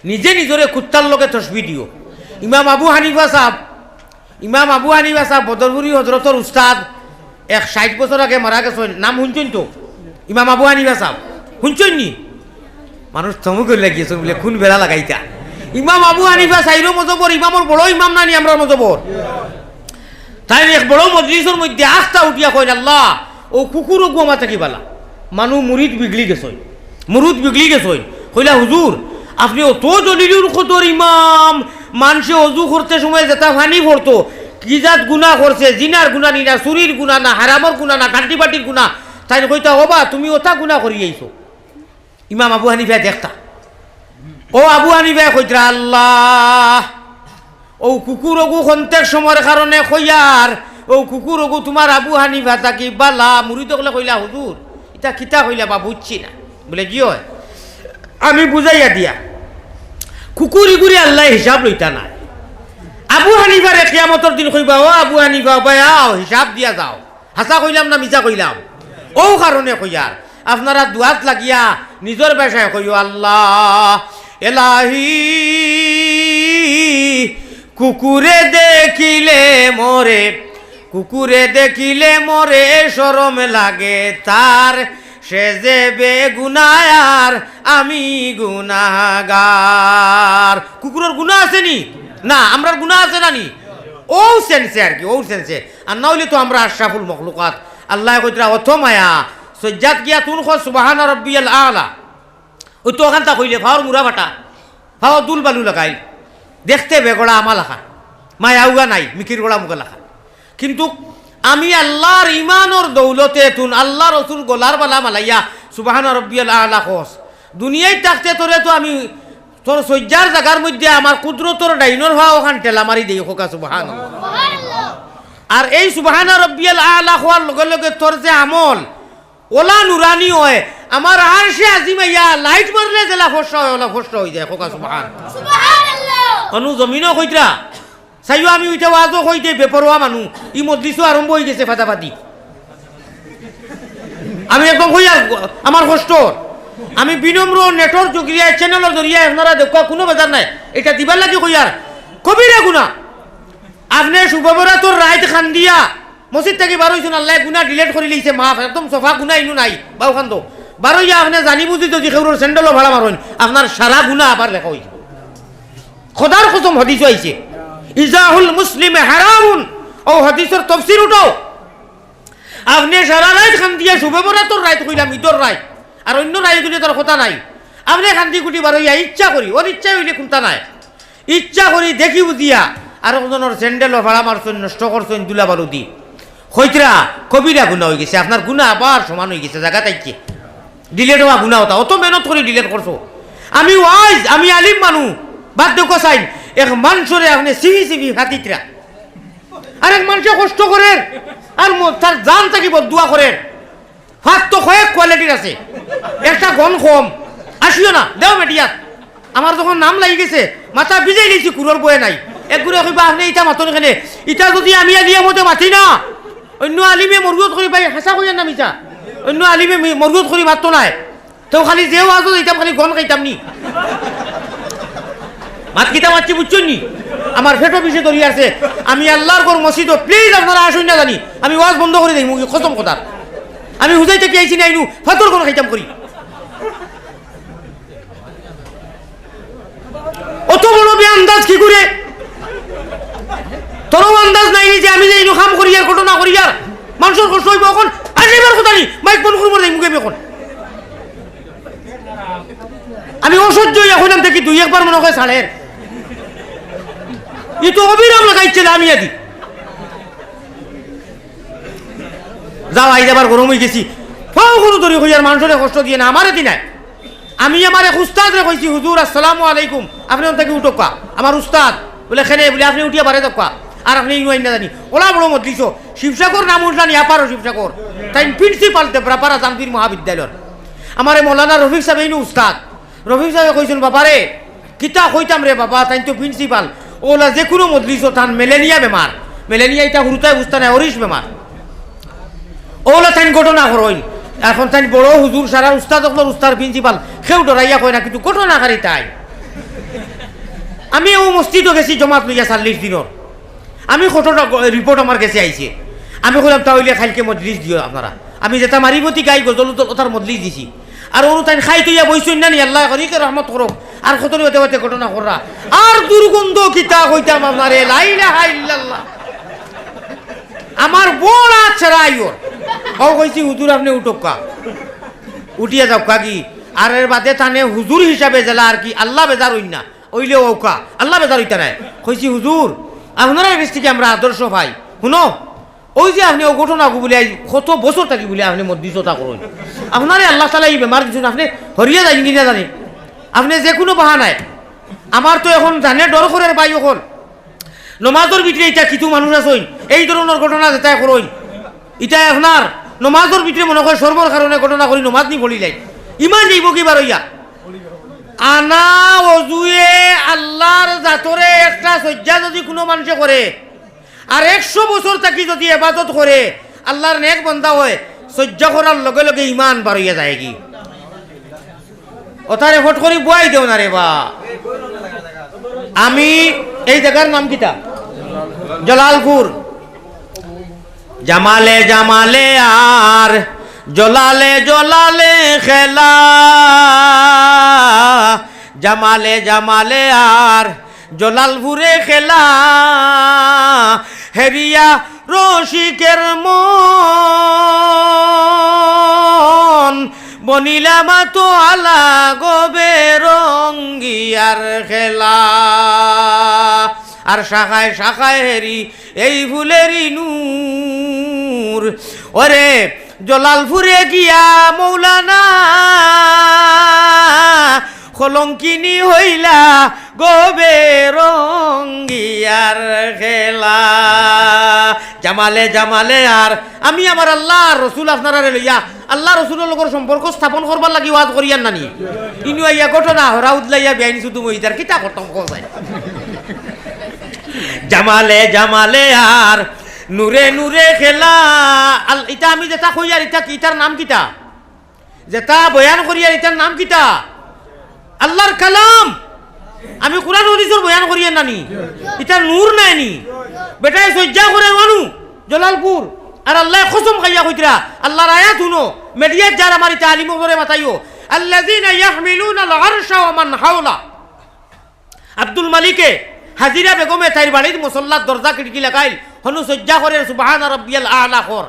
নিজে নিজরে কুত্তার লগে তশবি দিও। ইমাম আবু হানিফা সাব, ইমাম আবু হানিফা সাব বদরপুরি হজরতর উস্তাদ, এক ষাইট বছর আগে মারা গেছইন। নাম হুনছইন তো? ইমাম আবু হানিফা সাব হুনছইন নি? মানুষ থমু করি লাগিয়েছে বুলে, কুন বেড়া লাগাইতা? ইমাম আবু হানিফা সাইরো মজবর, ইমামর বড় ইমাম না নি আমরার মজবর? তাইন এক বড় মজলিসর মধ্যে আস্তা উঠিয়া কইন, "আল্লাহ, অউ কুকুর অগু আমার থাকি বালা।" মানু মুরিদ বিগড়ি গেছইন, মুরিদ বিগড়ি গেছইন। কইলা, "হুজুর, আপনে অত জলিলুল কদর ইমাম, মানষে অজু করতে সময় যেতা পানি পড়তো, কি জাত গুনা করছে, জিনার গুনা নি না, চুরির গুনা না, হারামর গুনা না, কাট্টি বাটির গুনা?" তাইন কইতা, "ওবা, তুমি অতা গুনা করি আইছো।" ইমাম আবু হানিফায় দেখতা। অউ আবু হানিফায় কইতরা, "আল্লাহ, অউ কুকুর অগু খন্তেক সময়র কারণে কইয়ার, অউ কুকুর অগু তুমার আবু হানিফা থাকি বালা।" মুরিদ অকলে কইলা, "হুজুর, ইতা কিতা কইলা বা বুঝছি না।" বুলে, "জি অয়, আমি বুঝাইয়া দিয়া। কুকুর ইগুরে আল্লায় হিসাব লইতা নায়। আবু হানিফারে কিয়ামতর দিন কইবা, 'ও আবু হানিফা, ওবায় আও, হিসাব দিয়া যাও।' হাছা কইলাম না মিছা কইলাম? অউ কারণে কইয়ার, আপনারা দুয়াত লাগিয়া নিজর ভাষায় কইও, 'আল্লাহ, এলাহি, কুকুরে দেখিলে মরে, কুকুরে দেখিলে মরে শরম লাগে তার, সে যে বেগুনায় আর আমি গুনাগার।'" কুকুরর গুনা আছে নি? না, আমরার গুনা আছে না নি? অউ সেন্সে আর কি, অউ সেন্সে। আর না অইলে তো আমরা আশরাফুল মখলুকাত। আল্লায় কইতরা, "অত মায়া, সইজ্জাত গিয়া তুন কও সুবহানা রব্বিয়াল আলা।" অউ তো অখানতা কইলে, ফাওর মুড়া ফাটা, ফাও ধুল বালু লাগাইল, দেখতে বেগড়া আমা লাখান, মায়া উগা নাই, মিকির গড়া মুগা লাখান। কিন্তু আমি আল্লার ইমানর দৌলতে তুন আল্লার রসুল গলার বালা মালাইয়া সুবহানা রব্বিয়াল আলা কস। দুনিয়াত থাকতে তোরে তো আমি তোর সইজ্জার জাগার মধ্যে আমার কুদরতর ডাইনর ফাও খান ঠেলা মারি দেই, কউক্কা সুবহানাল্লাহ। আর এই সুবহানা রব্বিয়াল আলা কওয়ার লগে লগে তোর যে আমল, অলা নুরানি অয়, আমার আরশে আজিম আইয়া লাইট মারলে যেলা ফর্সা অয়, অলা ফর্সা অইযায়, কউক্কা সুবহান। সুবহানাল্লাহ। অনু জমিনও কইতরা, চাইও আমি অইটা ওয়াজও কই দেই, বেপরোয়া মানু, ই মজলিসও আরম্ভ অইগেছে ফাদাফাদি। আমি একদম কইয়ার, আমার কষ্ট, আমি বিনম্র নেটর জরিয়ায়, চ্যানেলর জরিয়ায় আপনারা দেখউক্কা, কুনু বেজার নাই, ইটা দিবার লাগি কইয়ার, কবিরা গুনা। আপনে শুভ বরাতর রাইত খান্দিয়া মসজিদ থাকি বার অইছইন, আল্লায় গুনা delete করি লইছে, মাফ, একদম সফা গুনা ইনু নাই, বাউ খান্দো। বার অইয়া আপনে জানি বুঝি যদি কেউরর স্যান্ডেলও ফাড়া মারইন, আপনার সারা গুনা আবার লেখা অইযিবো। খোদার কসম, হাদিসও আইছে, "ইজাহুল মুসলিমে হারামুন।" অউ হাদিসর তফসির উঠাও। আপনে সারা রাইত খান্দিয়া, শুভ বরাতর রাইত কইলাম, ইদর রাইত, আর অইন্য রাইত অইলে তার কথা নাই। আপনে খান্দি কুটি বার অইয়া ইচ্ছা করি, অনিচ্ছা অইলে কুন্তা নাই, ইচ্ছা করি দেখি বুঝিয়া আরক জনর স্যান্ডেলও ফাড়া মারছইন, নষ্ট করছইন, ধুলা বালু দি। কইতরা, কবিরা গুনা অইগেছে, আপনার গুনা আবার সমান অইগেছে, জাগাত আইছে। Delete অওয়া গুনা অতা, অত মেহনত করি delete করছো। আমি ওয়াইজ, আমি আলিম মানু, বাদ দেউক্কা চাইন, এক মানষরে আপনে সিবি সিবি ফাতিতরা। আরেক মানষে কষ্ট করের, আর ম-, তার জান থাকি বদদুয়া করের। ফাত তো কয়েক কোয়ালিটির আছে, একটা গন কম, আসিও না, দেও মিডিয়াত। আমার যখন নাম লাগি গেছে, মাথা ভিজাই লইছি, কুরর বয়ে নাই। এক গুরে কইবা, "আপনে ইতা মাতইন কেনে? ইতা যদি আমি আলিয়া মতে মাতি না, অইন্য আলিমে মরুয়ত করি ভাই, হাছা কইয়ার না মিছা? অইন্য আলিমে মি-, মরুয়ত করি মাততো নায়। তেউ খালি যে ওয়াজো যাইতাম, খালি গন খাইতাম নি।" মাত কিতা মাতছি বুঝছইন নি? আমার পেটো বিষে ধরি আছে। আমি আল্লার ঘর মসজিদো, please আপনারা আইন না জানি, আমি ওয়াজ বন্ধ করি দেইমু, কসম খোদার। আমি হুজাই থাকি আইছি না, ইনু ফাতর কুন খাইতাম করি। অত বড় বেআন্দাজ কি করে? তোরও আন্দাজ নাই নি যে আমি যে ইনু কাম করিয়ার, ঘটনা করিয়ার, মানষর কষ্ট অইবো। অখন আর যাইবার কথা নি, মাইক বন্ধ করি মরে যাইমু গি আমি অখন। আমি অসহ্য অইয়া কইলাম দেখি দুই একবার মনে অয় ছাড়ের। ই তো অবিরাম লাগাইছে না আমি আদি। যাও, আইজ আবার গরম অইগেছি। ফাও কুনু ধরি কইয়ার মানষরে কষ্ট দিও না, আমারে দি নায়। আমি আমার এক উস্তাদরে কইছি, "হুজুর, আসসালামু আলাইকুম, আপনে অন থাকি উঠউক্কা।" আমার উস্তাদ বলে, "কেনে?" বলে, "আপনে উঠিয়া বারে যাউক্কা, আর আপনে ইনু আইন না জানি।" অলা বড় মজলিসো, শিবসাগর নাম হুনছলা নি, আপারো শিবসাগর। তাইন principal দেবরাপাড়া জামদির মহাবিদ্যালয়র। আমারে মৌলানা রফিক সাবে ইনু উস্তাদ। রফিক সাবে কইছইন, "বাবারে, কিতা কইতাম রে বাবা, তাইন তো principal।" অলা যেকুনু মজলিসো তান মেলেনিয়া বেমার। মেলেনিয়া ইতা হুরুতায় বুঝতা নায়, অরিশ বেমার। অলা তাইন ঘটনা করইন। অখন তাইন বড় হুজুর, সারা উস্তাদ অকলর উস্তাদ, principal, কেউ ডরাইয়া কয় না, কিন্তু ঘটনাকারী তাইন। আমি অউ মসজিদো গেছি জমাত লইয়া চল্লিশ দিনর। আমি ঘটনা, report আমার গেছে আইছে। আমি কইলাম, "তা অইলে কাইলকে মজলিস দিও আপনারা।" আমি যেতা মারিফতি গাই গজল উজল অতার মজলিস দিছি। আর অনো তাইন খাইত অইয়া বইছইন না নি, আল্লায় করিমে রহমত করউক। আর কত নি অতে অতে ঘটনা কররা। আর দুর্গন্ধ কিতা কইতাম আপনারে, লা ইলাহা ইল্লাল্লাহ। আমার বড় আত ছাড়া আইওর। অউ কইছি, "হুজুর, আপনে উঠউক্কা। উঠিয়া যাউক্কা গি। আর এর বাদে তানে হুজুর হিসাবে যেলা আর কি, আল্লা বেজার অইন না। অইলেও অউক্কা, আল্লা বেজার অইতা নায়।" কইছি, "হুজুর, আপনারার গেছ থাকি আমরা আদর্শ পাই। হুনো, অউ যে আপনে অউ ঘটনাগু বুলে আইজ কত বছর থাকি বুলে আপনে মজলিসো অতা করইন। আপনারে আল্লা তাআলায় ই বেমার দিছইন, আপনে হরিয়া যাইন গি না জানি। আপনে যেকুনু বাহানায়, আমার তো অখন জানে ডর করের ভাই অকল। নমাজর ভিতরে ইতা কিছু মানুষ আছইন, এই ধরনর ঘটনা যেতায় করইন, ইতা আপনার নমাজর ভিতরে মনে কয় শরমর কারণে ঘটনা করি নমাজ নি পড়িলাইন। ইমান যাইবো কি বার অইয়া?" আনা অজুয়ে আল্লার জাতরে একটা সইজ্জা যুদি কুনু মানষে করে, আর একশো বছর থাকি যুদি এবাদত করে, আল্লার নেক বান্দা অয়, সইজ্জা করার লগে লগে ইমান বার অইয়া যায় গি। অতারে ফট করি বুয়াই দেও না রে বা। আমি এই জাগার নাম কিতা? জলালপুর। জামালে জামালে আর জলালে জলালে খেলা, জামালে জামালে আর জলালপুরে খেলা, হেরিয়া রসিকের মন, বনিলা মাতোয়ালা গো বেরঙ্গিয়ার খেলা। আর শাখায় শাখায় হেরি এই ফুলেরি নূর। ওরে জলালপুরে গিয়া মৌলানা কলঙ্কিনী হইলা গো বেরঙ্গিয়ার খেলা। জামালে জামালে আর আমি আমার আল্লার রসুল আপনারারে লইয়া আল্লার রসুলর লগর সম্পর্ক স্থাপন করবার লাগি ওয়াজ করিয়ার না নি। ইনু আইয়া ঘটনা হরা উদলাইয়া বেআইনি শুধু মহিদার কিতা করতাম কও চাই। জামালে জামালে আর নূরে নূরে খেলা। আল-, ইতা আমি যেতা কইয়ার ইতা কি, ইতার নাম কিতা? যেতা বয়ান করিয়ার ইতার নাম কিতা? আল্লার কালাম। আমি কুরআন হাদিসর বয়ান করিয়ার না নি? ইতা নূর নায় নি? বেটায় সইজ্জা করে মানু জলালপুর। আর আল্লায় কসম খাইয়া কইতরা, আল্লার আয়াত হুনো, মিডিয়াত যার আমার ইতা আলিম অকলরে মাতাইও, আল্লাযীনা ইয়াহমিলুনাল আরশা ওয়া মান হাওলা। আব্দুল মালিকে, হাজিরা বেগমে তাইর বাড়িত মুসল্লাত দরজা খিড়কি লাগাইল, হনু সইজ্জা করের সুবহানা রাব্বিয়াল আ'লা কর।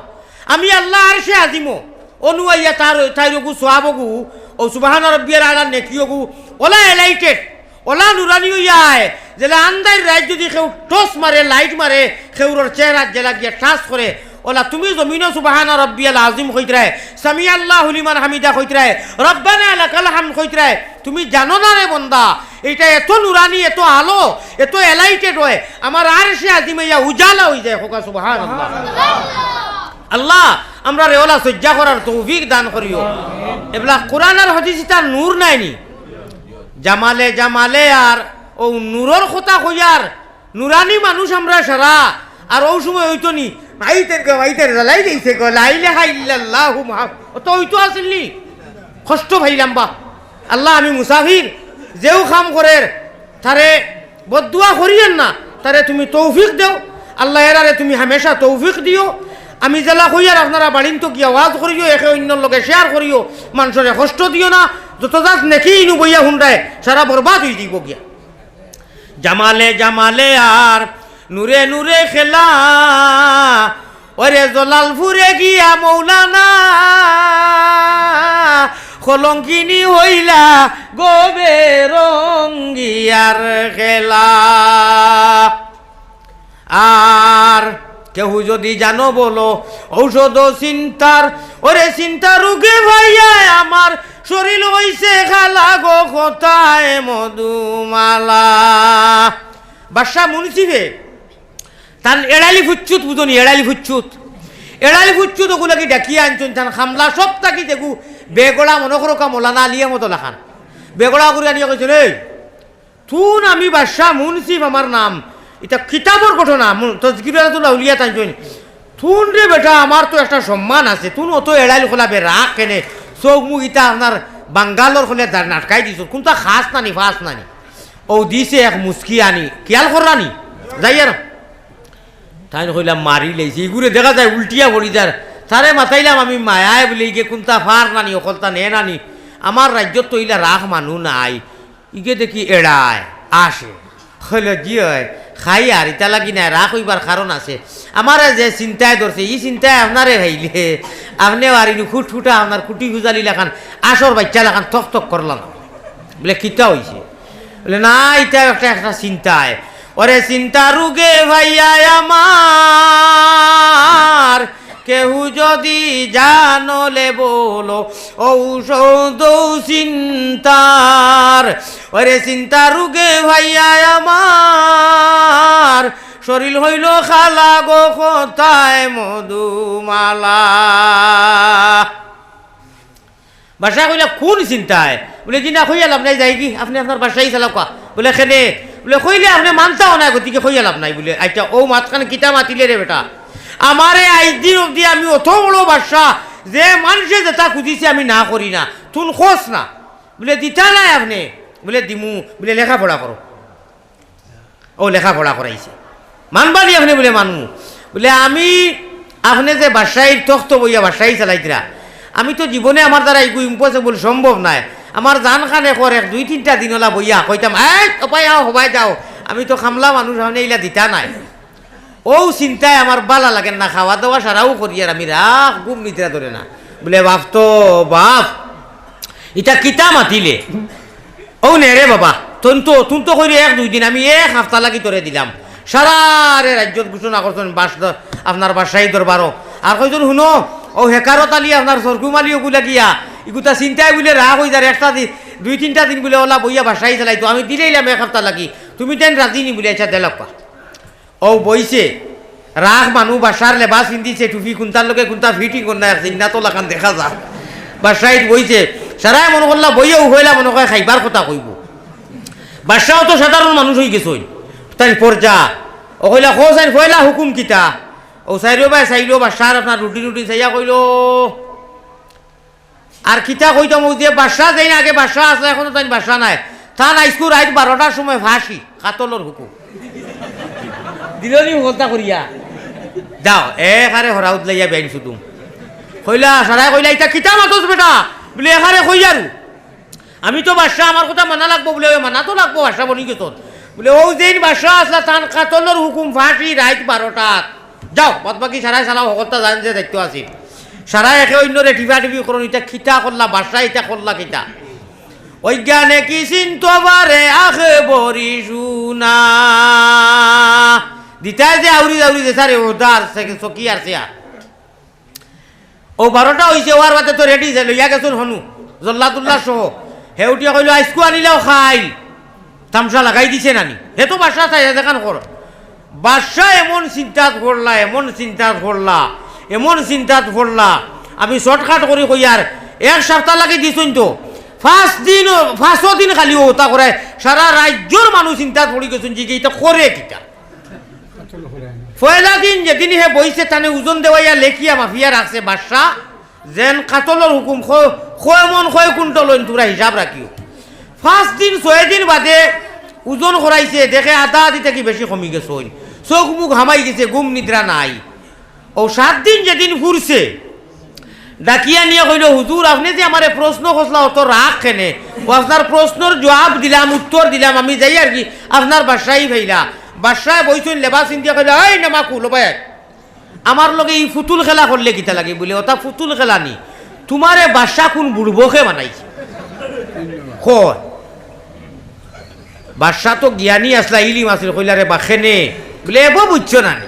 আমি আল্লা আরশে আজিমো, অনু আইয়া তার, তাইর অগু সওয়াব অগু, অউ সুবহানা রাব্বিয়াল আ'লার নেকি অগু, অলা এলাইটেড, অলা নুরানি অইয়া আয়, যেলা আন্দাইর রাইত যুদি কেউ টর্চ মারে, লাইট মারে, কেউরর চেহারাত যেলা গিয়া টাচ করে, অলা তুমি জমিনো সুবহানা রাব্বিয়াল আজিম কইতরায়, সামিআল্লাহু লিমান হামিদা কইতরায়, রব্বানা লাকাল হামদ কইতরায়, তুমি জানো না রে বন্দা, ইটা এত নুরানি, এত আলো, এত এলাইটেড অয়, আমার আরশে আজিম ইয়া উজালা অইযায়। কউক্কা সুবহানাল্লাহ। আল্লা, আমরারে অলা সইজ্জা করার তৌফিক দান করিও। এবলা কুরআন আর হাদিস ইতা নূর নায় নি? জামালে জামালে আর অউ নূরর কথা কইয়ার, নুরানি মানুষ আমরা সারা, আর অউ সময় অইতো নি, মাইতের গো, মাইতের জ্বালাই দিছে গো, লা ইলাহা ইল্লাল্লাহু মুহাম-, অত অইতো আছিল নি? কষ্ট পাইলাম বা। আল্লা, আমি মুসাফির, যেউ কাম করের, তারে বদদুয়া করিয়েন না, তারে তুমি তৌফিক দেও, আল্লায় এরারে তুমি হামেশা তৌফিক দিও। আমি যেলা কইয়ার আপনারা বাড়িন্ত গিয়া ওয়াজ করিও, একে অইন্যর লগে শেয়ার করিও, মানষরে কষ্ট দিও না। যত জাত নেকি ইনু বইয়া হুনরায়, সারা বরবাদ অইযিবো গিয়া। জামালে জামালে আর নূরে নূরে খেলা, ওরে জলালপুরে গিয়া মৌলানা, কলঙ্কিনী হইলা গো বেরঙ্গিয়ার খেলা। আর কেউ যদি জানো বলো ঔষধ চিন্তার, ওরে চিন্তা রোগে ভাইয়া আমার শরীর হইছে খালা গো কোথায় মধুমালা। বাদশা মুন্সিফে তান এড়াইলি ফুচ্চুত বুঝনি, এড়াইলি ফুচ্চুত, এড়াইলি ফুচ্চুত ওগুলাকে ডাকিয়া আনছইন। তান খামলা সব থাকি দেখু বেগড়া মনে করো কা মৌলানা আলী আহমদ লাখান বেগড়া করে আনিয়া কইছইন, এই তুন আমি বাদশা মুন্সিফ আমার নাম, ইটা কিতাবর ঘটনা, মু-, তজকিরাতুল আউলিয়া তাইন কইন, তুন রে বেটা, আমার তো একটা সম্মান আছে, তুন অত এড়াইল খোলা বে রাখ কেনে, চোখ মুখ ইতা আপনার বাঙ্গালর খোলে দাঁড় নাটকাই দিছ, কোনটা খাস নানি, ফাস নানি? ও দিছে এক মুস্কি আনি, খেয়াল কররানি? যাই আর তাইন কইলা, মারি লইছে, ইগুরে দেখা যায় উল্টিয়া পড়ি যার, তারে মাতাইলাম আমি মায়ায় বলে, ইগে কোনটা ফার নানি, অকলতা নে নানি, আমার রাজ্যত তো ইলা রাখ মানু নাই। ইগে দেখি এড়ায়, আসে। কইল, "জি অয়, খাই আর ইতা লাগি নায়, রাগ অইবার কারণ আছে। আমারে যে চিন্তায় ধরছে, ই চিন্তায় আপনারে ভাইলে, আপনেও আর ইনু ফুটফুটা আপনার কুটি ফুজালি লাখান, আসর বাইচ্চা লাখান থক থক করলা না।" বলে, "কিতা অইছে?" বলে, "না, ইতা একটা, একটা চিন্তায়।" ওরে চিন্তা রোগে ভাইয়া আমার, কেউ যদি জানলে বলো ঔষধ চিন্তার, ওরে চিন্তা রোগে ভাইয়া আমার, শরীর হইল খালা গো কোথায় মধুমালা। বাদশায় কইলা, "কোন চিন্তায়?" বলে, "জি না, কইয়া লাভ নাই, যাইগি, আপনে আপনার বাদশাই চালাউক্কা।" বলে, "কেনে?" বলে, "কইলে আপনে মানতাও না, গতিকে কইয়া লাভ নাই।" বলে, "আইচ্ছা, অউ মাতখান কিতা মাতিলে রে বেটা? আমারে আইজ দিন অবধি আমি অত বড় বাদশা, যে মানষে যেতা খুজিছে আমি না করি না, তুন কছ না।" বলে, "দিতা নায় আপনে?" বলে, "দিমু।" বলে, "লেখাপড়া করো।" অউ লেখাপড়া করাইছে। মানবা নি আপনে? বলে, "মানমু।" বলে, "আমি আপনে যে বাদশাইর তখত বইয়া বাদশাই চালাইতরা, আমি তো জীবনে আমার দ্বারা ইগু impossible, সম্ভব নায়। আমার জান খানে কর এক দুই তিনটা দিন অলা বইয়া কইতাম, 'এই, অপায় আও, হবায় যাও, আমি তো খামলা মানুষ, আপনে ইলা দিতা নায়।' অউ চিন্তায় আমার বালা লাগের না, খাওয়া দাওয়া সারাউ করিয়ার আমি রাখ, ঘুম নিদ্রা ধরে না।" বলে, "বাপ তো বাপ, ইতা কিতা মাতিলে?" "অউ নে রে বাবা, তুন তো, তুন তো কইরে এক দুই দিন, আমি এক হাপ্তা লাগি তোরে দিলাম।" সারারে রাজ্যত ঘোষণা করছইন বাস দ-, আপনার বাদশাই দরবারো। আর কইছইন, "হুনো, অউ হেকারত আলী, আপনার সরকুম আলী অগু লাগিয়া, ইগুতা চিন্তায় বুলে রাগ অই যার, একটা দি-, দুই তিনটা দিন বুলে অলা বইয়া বাদশাই চালাইতো, আমি দিলাইলাম এক হাপ্তা লাগি, তুমি তাইন রাজি নি?" বুলে, "আইচ্ছা, দেলাউক্কা।" অউ বইছে, রাখ মানু বাদশার লেবাস পিন্দিছে, টুপি কুন্তার লগে কুন্তা fitting কর না, এক জিন্নাত লাখান দেখা যা। বাদশাইত বইছে, সারায় মনো করলা বইয়া উফইলা মনো কয় খাইবার কথা কইবো। বাদশাও তো সাধারণ মানুষ অইগেছইন, তাইন পর্যা। অউ কইলা, "কও ছাইন, পয়লা হুকুম কিতা?" অউ চাইরোবায় চাইলো, বাদশার আপনার রুটি রুটি চাইয়া কইলো, আর কিতা কইতাম, অউ যে বাদশা যেইন আগে বাদশা আছলা, অখনো তাইন বাদশা নায়। তান আইজকু রাইত বারোটার সময় ফাঁসি, কাতলর হুকুম। দিলো নি হকলতা করিয়া। যাও, একেবারে হরা উদলাইয়া বেআইন শুধু। কইলা, সারায় কইলা, "ইতা কিতা মাতস বেটা?" বুলে, "একেবারে কইয়ারু। আমি তো বাদশা, আমার কথা মানা লাগবো।" বুলে, "অয় মানা তো লাগবো, বাদশা বনি গেছস।" বুলে, "অউ যেইন বাদশা আছলা, তান কাতলর হুকুম ফাঁসি রাইত বারোটাত।" যাও, বাদ বাকি সারায় চালাও, হকলতা যান যে দায়িত্ব আছে। সারায় একে অইন্যরে টিপাটিপি করইন, "ইতা কিতা করলা, বাদশায় ইতা করলা কিতা?" অজ্ঞানে কি চিন্ত পারে আখে বরি শুনা। দিতায় যে আউরি আউরি যে সারে ওদার সে-, সকি আর সেয়া। অউ বারোটা অইছে, অওয়ার বাদে তো ready যে লইয়া গেছইন হনু, জল্লাদুল্লা সহ। হে উঠিয়া কইলো, "আইজকু আনিলাও খাইল।" তামশা লাগাই দিছে নানি। হে তো বাদশা চাই, হে যেখান কর। বাদশা এমন চিন্তাত পড়লা, এমন চিন্তাত পড়লা, এমন চিন্তাত পড়লা। আমি shortcut করি কইয়ার, এক হাপ্তা লাগি দিছইন তো। পাঁচ দিন, পাঁচও দিন খালি অতা করে, সারা রাজ্যর মানুষ চিন্তাত পড়ি গেছইন যে ইতা করে কিতা। পয়লা দিন যেদিন হে বইছে, তানে ওজন দেওয়াইয়া লেখিয়া মাফিয়া রাখছে বাদশা, যেন কাতলর হুকুম, ক-, কয় মন কয় কুইন্টল অইন, তুমরা হিসাব রাখিও। পাঁচ দিন, ছয় দিন বাদে ওজন করাইছে, দেখে আধা আধি থাকি বেশি কমি গেছে। চউখ মুখ হামাই গেছে, ঘুম নিদ্রা নাই। অউ সাত দিন যেদিন ফুরছে, ডাকিয়া নিয়া কইলো, "হুজুর, আপনে যে আমারে প্রশ্ন করছলা, অত রাগ কেনে? অউ আপনার প্রশ্নর জুয়াব দিলাম, উত্তর দিলাম, আমি যাইয়ার কি, আপনার বাদশাই ফাইলা।" বাদশায় বইছইন, লেবাস পিন্দিয়া কইলা, "এই নামাকু, লবাই আয়। আমার লগে ই ফুতুল খেলা করলে কিতা লাগে?" বুলে, "অতা ফুতুল খেলা নি, তুমারে বাদশা কুন বুড়বকে বানাইছে?" কয়। বাদশা তো জ্ঞানী আছলা, ইলিম আছিল, কইলা, "রে বা, কেনে?" বুলে, "এবো বুঝছো না নি?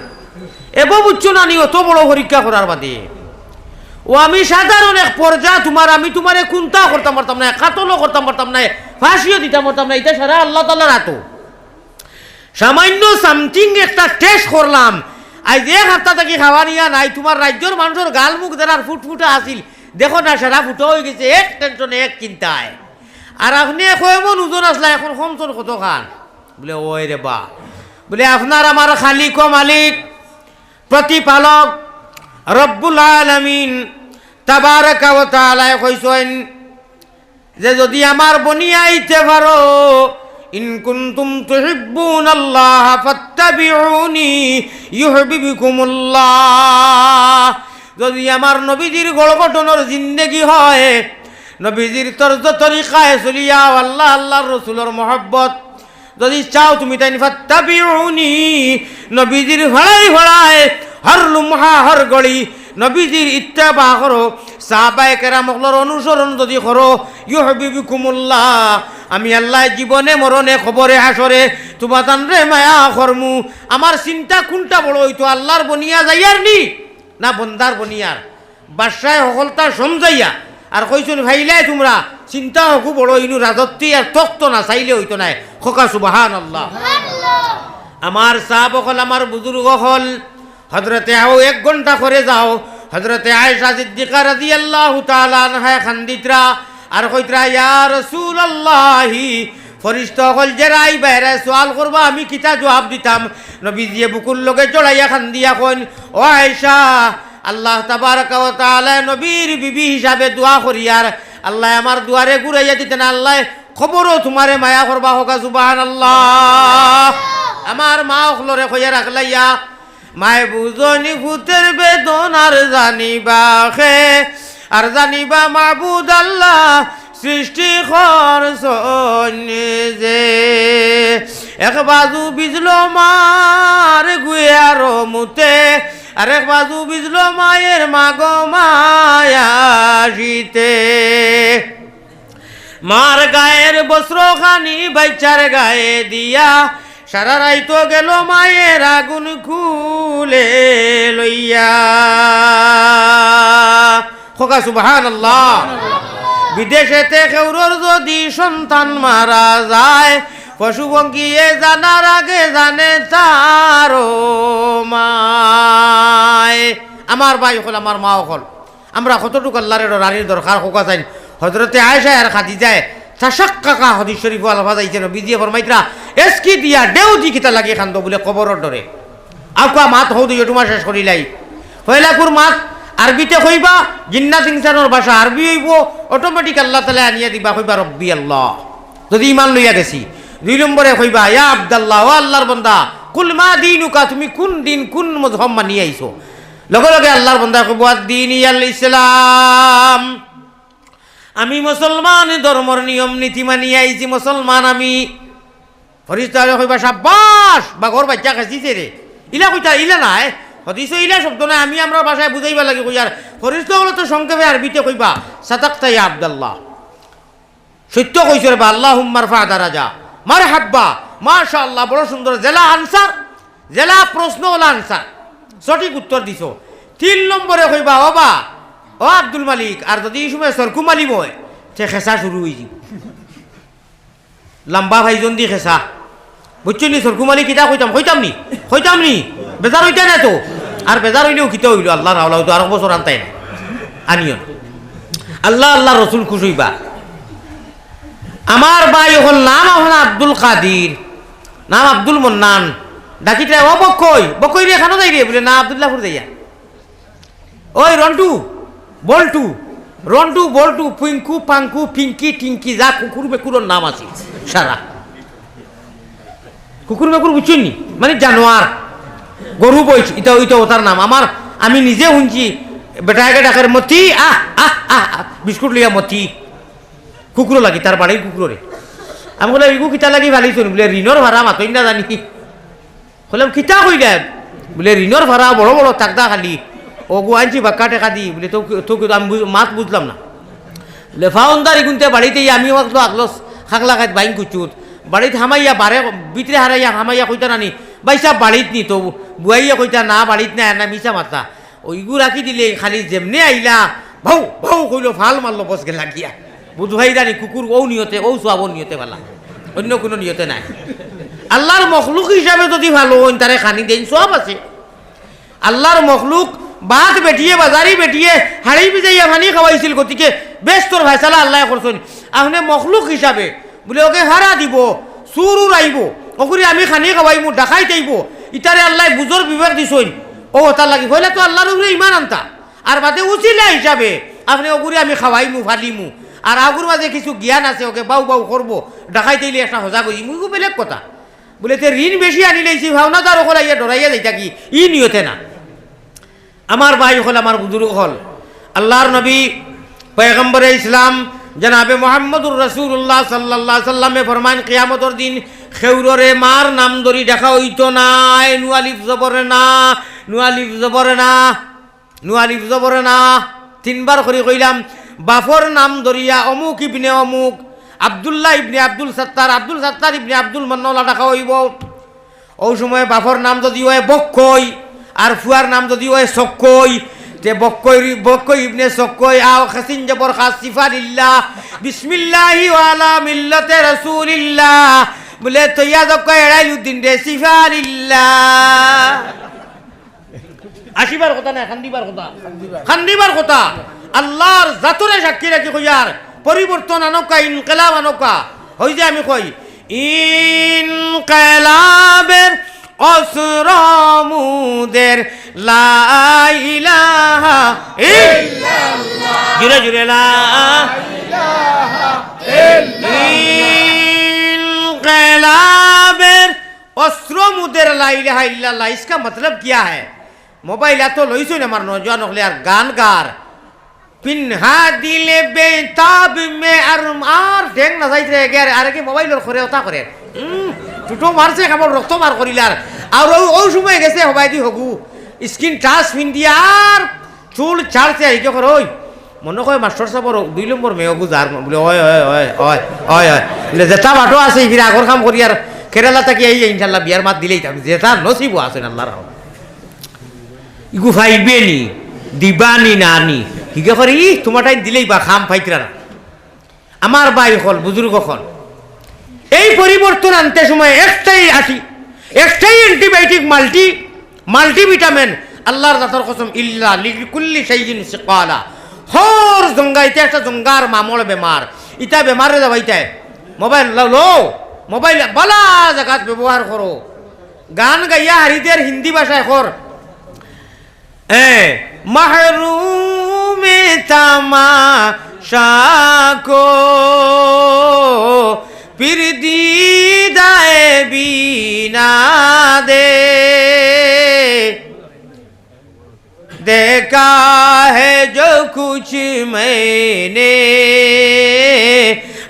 এবো বুঝছো না নি? অত বড় পরীক্ষা করার বাদে। অউ আমি সাধারণ এক পর্জা তুমার, আমি তুমারে কুন্তা করতাম পারতাম নায়, কাতলও করতাম পারতাম নায়, ফাঁসিও দিতাম পারতাম নায়, ইটা সারা আল্লাহ তাআলার আতো। সামান্য something একটা test করলাম। আইজ এক হাপ্তা থাকি খাওয়া নিয়া নাই, তুমার রাজ্যর মানষর গাল মুখ যারার ফুটফুটা আছিল, দেখো না, সারা ফুটা অই গেছে, এক tension-এ, এক চিন্তায়। আর আপনে কয় মন ওজন আছলা, এখন কমছন কতখান?" বুলে, "ওই রে বা।" বুলে, "আপনার আমার খালিক ও মালিক, প্রতিপালক, রব্বুল আলামিন, তাবারাকা ওয়া তাআলায় কইছইন যে যুদি আমার বনিয়া আইতে পারো, ইন কুনতুম তুহিব্বুনাল্লাহা ফাত্তাবিউনি ইউহবিবকুমুল্লাহ।" যুদি আমার নবীজির গড় গঠনর জিন্দেগি হয়, নবীজির তর্জ তরিকায় চলিয়া আল্লাহ, আল্লাহর রসুলর মহব্বত যুদি চাও তুমি তাইন, ফাত্তাবিউনি, নবীজির ফাড়ায় ফাড়ায়, হর লুমহা, হর ঘড়ি, নবীজির ইত্তেবা করো, সাহাবায়ে কেরাম অকলর অনুসরণ যুদি করো, ইউহবিবকুমুল্লাহ, আমি আল্লায় জীবনে মরণে কবরে হাশরে তুমাতানরে মায়া করমু। আমার চিন্তা কুনটা বড় অইতো, আল্লাহর বনিয়া যাইয়ার নি না বন্দার বনিয়ার? বাদশায় হকলতা সমঝাইয়া আর কইছইন, "ফাইলায় তুমরা, চিন্তা হকু বড়, ইনু রাজত্বি আর তখত না চাইলে অইতো নায়।" কউক্কা সুবহানাল্লাহ। আমার সাহাব অকল, আমার বুজুর্গ অকল, হযরতে আও এক ঘন্টা করে যাও, হযরতে আয়েশা সিদ্দিকা রাদিয়াল্লাহু তাআলা আনহায় কান্দিত্রা, আর কইত্রা, "ইয়া রাসূলুল্লাহি, ফিরিস্তা অকল যেরা আইবা, এরায় সওয়াল করবা, আমি কিতা জুয়াব দিতাম?" নবীজিয়ে বুকুর লগে জড়াইয়া কান্দিয়া কইন, "ও আয়েশা, আল্লাহ তাবারাকা ওয়া তাআলায় নবীর বিবি হিসাবে দোয়া করিয়ার, আল্লায় আমার দুয়ারে ঘুরাইয়া দিতা না, আল্লায় কবরো তুমারে মায়া করবা।" কউক্কা সুবহানাল্লাহ। আমার মা অকলরে কইয়া রাখলাইয়া, মায় বুঝনি ফুতের বেদনার জানিবা কে, আর জানিবা মাবুদ আল্লাহ সৃষ্টি করছইন যে। এক বাজু বিজলো মার গুয়ার মুতে, আর এক বাজু বিজলো মায়ের মাগো মায়া শীতে। মার গায়ের বস্ত্র খানি বাইচ্চার গায়ে দিয়া, সারা রাইত গেল মায়ের আগুন কুলে লইয়া। কউক্কা সুবহানাল্লাহ। বিদেশেতে কেউরর যুদি সন্তান মারা যায়, পশু পঙ্খিয়ে জানার আগে জানে তার মায়। আমার ভাই অকল, আমার মা অকল, আমরা কতটুক আল্লারে ডরানির দরকার, কউক্কা চাইন। হযরতে আয়েশা আর খাদিজায় তাশাক্কাকা, হাদিস শরীফো আলফাজ আইছে, নবীজিয়ে ফরমাইত্রা, "এসকি দিয়া, ঢেউ দি কিতা লাগি কান্দো?" বুলে, "কবরর ডরে।" আউক্কা মাত হউ দুইও তুমার শেষ করিলাই। পয়লাকুর মাত আরবিতে কইবা, জিন্নাত ইনসানর ভাষা আরবি অইবো, automatic আল্লাহ তাআলায় আনিয়া দিবা, কইবা, "রব্বি আল্লাহ।" যুদি ইমান লইয়া গেছি। দুই নম্বরে কইবা, "ইয়া আব্দাল্লাহ, ও আল্লাহর বন্দা, কুল মা দীনুকা, তুমি কুন দিন, কুন মজহব মানিয়া আইছো?" লগে লগে আল্লাহর বন্দায় কইবো, "আদ-দীন ইয়াল ইসলাম, আমি মুসলমান, ধর্মর নিয়ম নীতি মানিয়া আইছি, মুসলমান আমি।" ফিরিস্তা অকলে কইবা, "শাবাশ, বাঘর বাইচ্চা খেছিছে রে।" ইলা কইতা, ইলা নায়, হাদিসো ইলা শব্দ নায়, আমি আমরার ভাষায় বুঝাইবার লাগি কইয়ার। ফিরিস্তা অকলে তো সংক্ষেপে আরবিতে কইবা, "সাদাক্তা ইয়া আব্দাল্লাহ।" সত্য কইছো রে বা, আল্লাহুম্মা রফা দারাজা। মারহাব্বা, মাশাআল্লাহ, বড় সুন্দর। যেলা answer, যেলা প্রশ্ন অলা answer। সঠিক উত্তর দিছো। তিন নম্বরে কইবা, "ও বা, ও আব্দুল মালিক," আর যুদি ই সময় সরকু মালিম অয়, তে খেছা শুরু অইযিবো। লাম্বা ফাইজন দি খেছা। বুঝছো নি, সরকু মালিক কিতা কইতাম, কইতাম নি? কইতাম নি? বেজার অইতা না তো? আর বেজার অইলেও কিতা অইলো, আল্লাহর হাওলা অইতো, আরক বছর আনতায় না। আনিও না। আল্লাহ, আল্লাহর রসুল খুশ অইবা। আমার ভাই অকল নাম অখন আব্দুল কাদির, নাম আব্দুল মন্নান। ডাকিত্রা, "ও বকই, বকই রে, কানো যাইরে?" বুলে, "না, আব্দুল্লাহপুর যাইয়ার।" ওই রন্টু, বল্টু, রন্টু, বল্টু, পিঙ্কু, পাঙ্কু, পিঙ্কি, টিঙ্কি, যা কুকুর বেকুরর নাম আছে সারা। কুকুর মেকুর বুঝছইন নি? মানে জানোয়ার, গরু বইছ, ইটা, ইটা অতার নাম। আমার, আমি নিজে হুনছি, বেটায় ডাকের, "মতি, আহ, আহ, আহ, আহ", বিস্কুট লইয়া মতি। কুকুরর লাগি, তার বাড়ির কুকুররে। আমি কইলাম, "ইগু কিতা লাগি ফালিছইন?" বুলে, "ঋণর ভাড়া মাতইন না জানি।" কইলাম, "কিতা কইলায়?" বুলে, "ঋণর ভাড়া বড় বড় তাকদা খালি। অগু আনছি বাক্কা টেকা দি।" বুলে, "তো, তো কিতা?" আমি বুঝ-, মাত বুঝলাম না। বুলে, "ফাউন্দার ইগুনতে বাড়িত আইয়া আমি অকলো আগলো খাকলা খাইত বাইন কুচুত। বাড়িত হামাইয়া বারে, ভিতরে হারাইয়া হামাইয়া কইতা নানি, 'ভাইসাব বাড়িত নি?' তো বুয়াইয়ে কইতা, 'না, বাড়িত নাই, না মিছা মাততা।' অউ ইগু রাখি দিলে খালি যেমনে আইলা, ভাউ, ভাউ কইলো, ফাল মারলো, বস গেলা গিয়া। বুঝ ভাই জানি কুকুর অউ নিয়তে, অউ সওয়াবর নিয়তে ফালা, অইন্য কুনু নিয়তে নায়। আল্লার মখলুক হিসাবে যুদি ফালইন, তারে খানি দেইন, সওয়াব আছে। আল্লার মখলুক, বাদ বেটিয়ে, বাজারি বেটিয়ে, হাড়ি ভিজাইয়া পানি খাওয়াইছিল, গতিকে বেহেস্তর ফয়সালা আল্লায় করছইন। আপনে মখলুক হিসাবে বুলে, "অগে ফারা দিবো, চুর উড়াইবো, অগুরে আমি খানি খাওয়াইমু, ডাকাইত আইবো", ইতারে আল্লায় বুঝর বিবেক দিছইন। অউ অতার লাগি পয়লা তো আল্লার উপরে ইমান আনতা, আর বাদে উছিলা হিসাবে আপনে অগুরে আমি খাওয়াইমু, ফালিমু, আর অগুর মাঝে কিছু জ্ঞান আছে, অগে বাউ বাউ করবো, ডাকাইত আইলে একটা হজাগ অইমু, ইগু বেলেগ কথা। বুলে, "তে ঋণ বেশি আনিলাইছি, ফাওনাদার অকল আইয়া ডরাইয়া যাইতা কি, ই নিয়তে না।" আমার ভাই অকল, আমার বুজুর্গ অকল, আল্লার নবী পয়গম্বরে ইসলাম জনাবে মুহাম্মদুর রাসূলুল্লাহ সাল্লাল্লাহু আলাইহি ওয়াসাল্লামে ফরমাইন, কিয়ামতর দিন খেউররে মার নাম ধরি ডাকা অইতো নায়, নু আলিফ জবর না, নু আলিফ জবর না, নু আলিফ জবর না। তিনবার করি কইলাম, বাপর নাম ধরিয়া অমুক ইবনে অমুক, আব্দুল্লাহ ইবনে আব্দুল সাত্তার, আব্দুল সাত্তার ইবনে আব্দুল মান্নান ডাকা অইবো। অউ সময় বাপর নাম যুদি অয় বক্কই, আর ফুয়ার নাম যুদি অয় চক্কই, তে বক্কই, বক্কই ইবনে চক্কই, আও খাসিন জবর খাস, সিফা লিল্লাহ, বিসমিল্লাহি ওয়া আলা মিল্লাতে রাসূলিল্লাহ। বুলে, তৈয়া যক্কা এড়াইল উদ্দিন রে, সিফা লিল্লাহ। আসিবার কথা না, খান্দিবার কথা। খান্দিবার কথা। আল্লার জাতরে সাক্ষী রাখি কইয়ার, পরিবর্তন আনউক্কা, ইনকিলাব আনউক্কা। অউ যে আমি কই, ইনকিলাবের অস্ত্র মুদের লা ইলাহা ইল্লাল্লাহ। জুরে জুরে লা ইলাহা ইল্লাল্লাহ। ইনকিলাবের অস্ত্র মুদের লা ইলাহা ইল্লাল্লাহ, ইসকা মতলব কিয়া হ্যায়? মোবাইল এত লইছইন আমার নওজোয়ান অকলে আর গান গার। পিনহা দিলে বেতাব মে আর, আর ঠেং না যাইতে রে, আর, আর কি মোবাইলর খরে অতা করে। হুম, টুটো মারছে, কেমন রক্ত বার করিলার। আর অউ, অউ সময় গেছে হবায়দি হগু। স্ক্রিন টাচ ফিন্দিয়া আর চুল ছাড়ছে, এই যে করে, ওই, মনো কয় মাস্টর সাবর দুই নম্বর মেয়ে অগু যার, বুলে, "অয়, অয়, অয়।" বুলে, "যেতা বাটো আছে, ইফিরে আগর কাম করি, আর কেরালা থাকি আইয়া ইনশাল্লাহ বিয়ার মাত দিলেই তো আমি যেতা নসিব আছে আল্লার হাওলা।" ইগু ফাইবে নি, দিবা নি না নি, হিগে করে, "ই, তুমার টাইম দিলেই বা কাম পাইতরা না।" আমার ভাই অকল, বুজুর্গ অকল, এই পরিবর্তন আনতে সময় একটাই আছি, একটাই অ্যান্টিবায়োটিক, মাল্টি, মাল্টিভিটামিন, আল্লার জাতর কসম, ইল্লা লিকুল্লি শাইইন সিকালা। হর জঙ্গা, ইতা একটা জঙ্গার মামল বেমার, ইতা বেমারে যাওয়াইতায়। মোবাইল লও, লও, মোবাইল বালা জাগাত ব্যবহার করো। গান গাইয়া হারিদের হিন্দি ভাষায় কর। এ, মাহরুমে তামাশা কো, পির দিদায়ে বিনা দে। دیکھا ہے جو کچھ میں نے،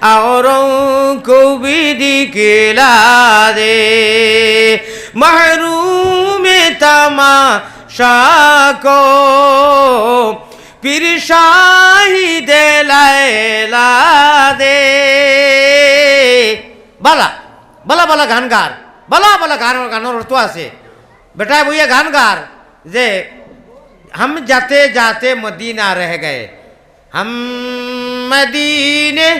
اوروں کو بھی دکھلا دے۔ محروم تماشا کو پھر شاہد لیلا دے۔ বালা, বালা বালা গান গার, বালা বালা গান, গানর অর্থ আছে। বেটায় বইয়া গান গার যে, ہم جاتے جاتے مدینہ رہ گئے، ہم مدینے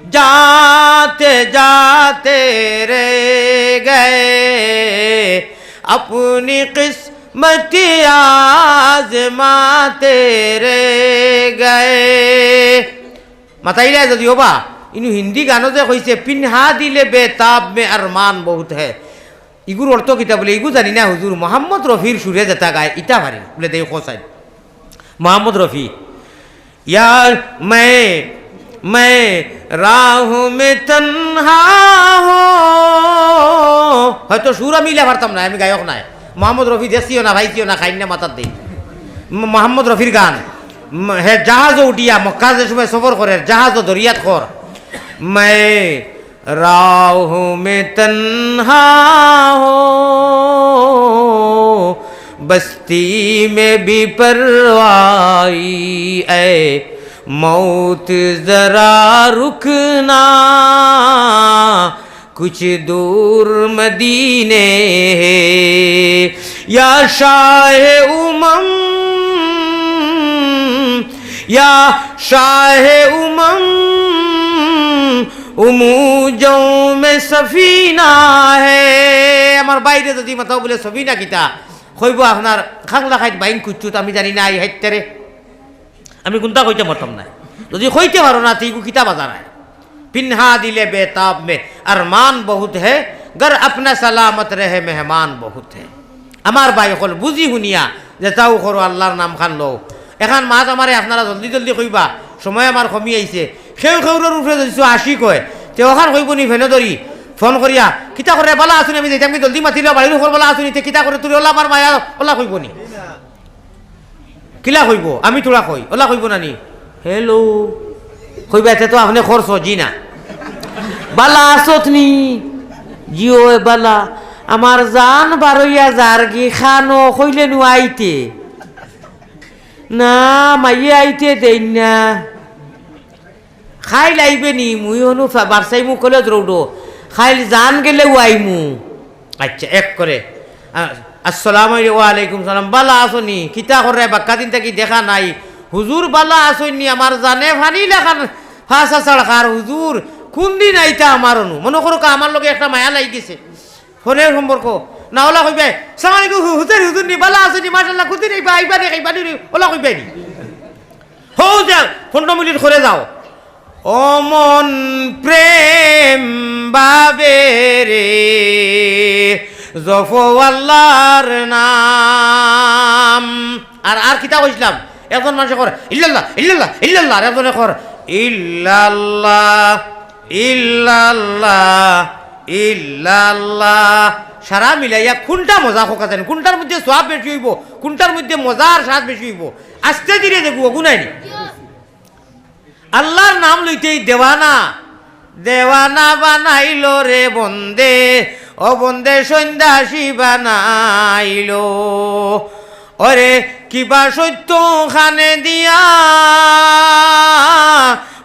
جاتے جاتے رہ گئے، اپنی قسمت آزماتے رہ گئے۔ মাতাইলা যদি ওবা, ইনু হিন্দি গানো যে কইছে, "পিনহা দিলে বেতাব মে আরমান বহুত হ্যায়।" ইগুর অর্থ কিতা বুলে, ইগু জানি না হুজুর, মোহাম্মদ রফির সুরে যেতা গায়, ইতা পারি। বুলে, "দেই হোসাইন।" মোহাম্মদ রফি, یار میں، میں راہ میں تنہا ہوں، হয়তো সুর আমি ইলা পারতাম না, আমি গায়ক নায়। মোহাম্মদ রফি দেখছিও না, পাইছিও না, খাইন না মাথার দিন। ম-, মোহাম্মদ রফির গান, ম-, হে জাহাজো উঠিয়া মক্কা যে সময় সফর করের, জাহাজো দরিয়াত কর, میں راہ میں تنہا ہو، بستی میں بے پرواہی، اے موت ذرا رکنا، کچھ دور مدینے ہے۔ یا شاہ امم، یا شاہ امم، اموجوں میں سفینہ ہے۔ আমার ভাইরে যদি মাতাও বুলে সফিনা কিতা, কইবো আপনার খাংলা খাইত বাইন কুচ্চুত, আমি জানি না, আই হাইত্তারে। আমি কুনটা কইতাম পারতাম না। যদি কইতে পারো না, তে ইগু কিতা বাজার আয়? پنہاں دل بیتاب میں ارمان بہت ہے، گر اپنا سلامت رہے مہمان بہت ہے۔ আমার ভাই অকল, বুঝি হুনিয়া যেতাউ করো, আল্লার নাম খান লও। এখান মাত আমারে আপনারা জলদি জলদি কইবা, সময় আমার কমি আইছে। কেউ কেউরর উপরে যদি আশিক অয়, তে অখান কইবো নি ফেনো ধরি, ফোন করিয়া, "কিতা করে, বালা আছুনি? আমি যাইতাম কি, জলদি মাতিলো, বাড়ির উপর বালা আছুনি, তে কিতা করে, তুই ওলা আমার মায়া, ওলা কইবো নি?" কিলা কইবো? আমি থুড়া কই, ওলা কইবো না নি? হ্যালো। কইবা, "এতে তো আপনে করছো, জি না।" "বালা আছত নি?" "জি অয় বালা।" "আমার জান বারইয়া যারগি, খানো কইলে নু আইতে।" "না, মাইয়ে আইতে দেইন না।" "খাইল আইবে নি? মুই হনু ফা-, বারসাইমু কলেজ রোডো। খাইল জান গেলেউ আইমু।" আচ্ছা, এক করে, আ-, আসসালামু আলাইকুম। "ওয়ালাইকুম সালাম, বালা আছো নি? কিতা কররায়? বাক্কা দিন থাকি দেখা নাই।" "হুজুর, বালা আছইন নি? আমার জানে ফানি লাখান ফাঁসা ছাড় খার হুজুর, কুন দিন আইতা আমার অনু?" মনো করো কা, আমার লগে একটা মায়া লাগি গেছে। ফোনের সম্পর্ক। না ওলা কইবে, "সালাম আলাইকুম, হু-, হুজুর, হুজুর নি, বালা আছো নি? মাশাআল্লাহ, কুন দিন আইবা, আইবা রে, আইবা রে?" ওলা কইবে নি? হউ যা, পনেরো মিনিট করে যাও। "ও মন প্রেম ভাবে রে, জপো আল্লার নাম।" আর, আর কিতা কইছিলাম? একজন মানুষে কর, "ইল্লাল্লাহ, ইল্লাল্লাহ, ইল্লাল্লাহ", আর একজনে কর, "ইল্লাল্লাহ, ইল্লাল্লাহ, ইল্লাল্লাহ।" সারা মিলাইয়া কুনটা মজা কউক্কা জানি, কুনটার মধ্যে সওয়াব বেশি অইবো, কুনটার মধ্যে মজা আর স্বাদ বেশি অইবো? আস্তে ধীরে দেখবো, গুনাইনি। আল্লার নাম লইতেই দেওয়ানা, দেওয়ানা বানাইলো রে বন্দে, ও বন্দে সন্ন্যাসী বানাইলো। ওরে কিবা সত্য খানে দিয়া,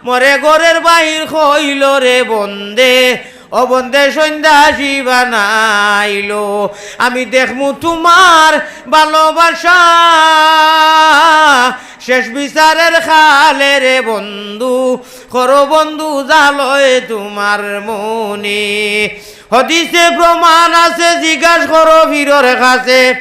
মরে ঘরের বাহির কইলো রে বন্দে, ও বন্দে সন্ন্যাসী বানাইলো। আমি দেখমু তুমার ভালোবাসা, শেষ বিচারের খালে রে বন্ধু, করো বন্ধু জালয় তুমার মনে। হদিসে প্রমাণ আছে, জিজ্ঞাস করো ফিরর কাছে।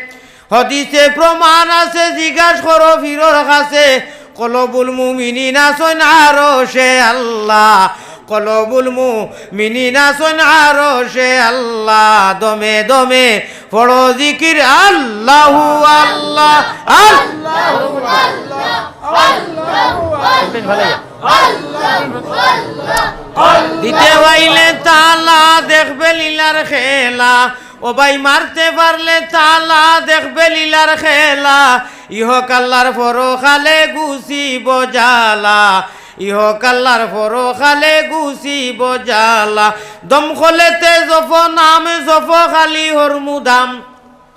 হদিসে প্রমাণ আছে, জিজ্ঞাস করো ফিরর কাছে। কলবুল মুমিনিন আছইন আরশে আল্লাহ, কলবুল মুমিনিন আছইন আরশে আল্লাহ। দমে দমে পড়ো জিকির আল্লাহু আল্লাহ, আল্লাহু আল্লাহ, আল্লাহু আল্লাহ, আল্লাহু আল্লাহ। দিতে পাইলে তালা, দেখবে লীলার খেলা। ও ভাই, মারতে পারলে তালা, দেখবে লীলার খেলা। ইহকাল আর পরকালে গুছিব জ্বালা, ইহকাল আর পরকালে গুছিব জ্বালা। দম খলেতে জপো নাম, জপো খালি হরমুদাম।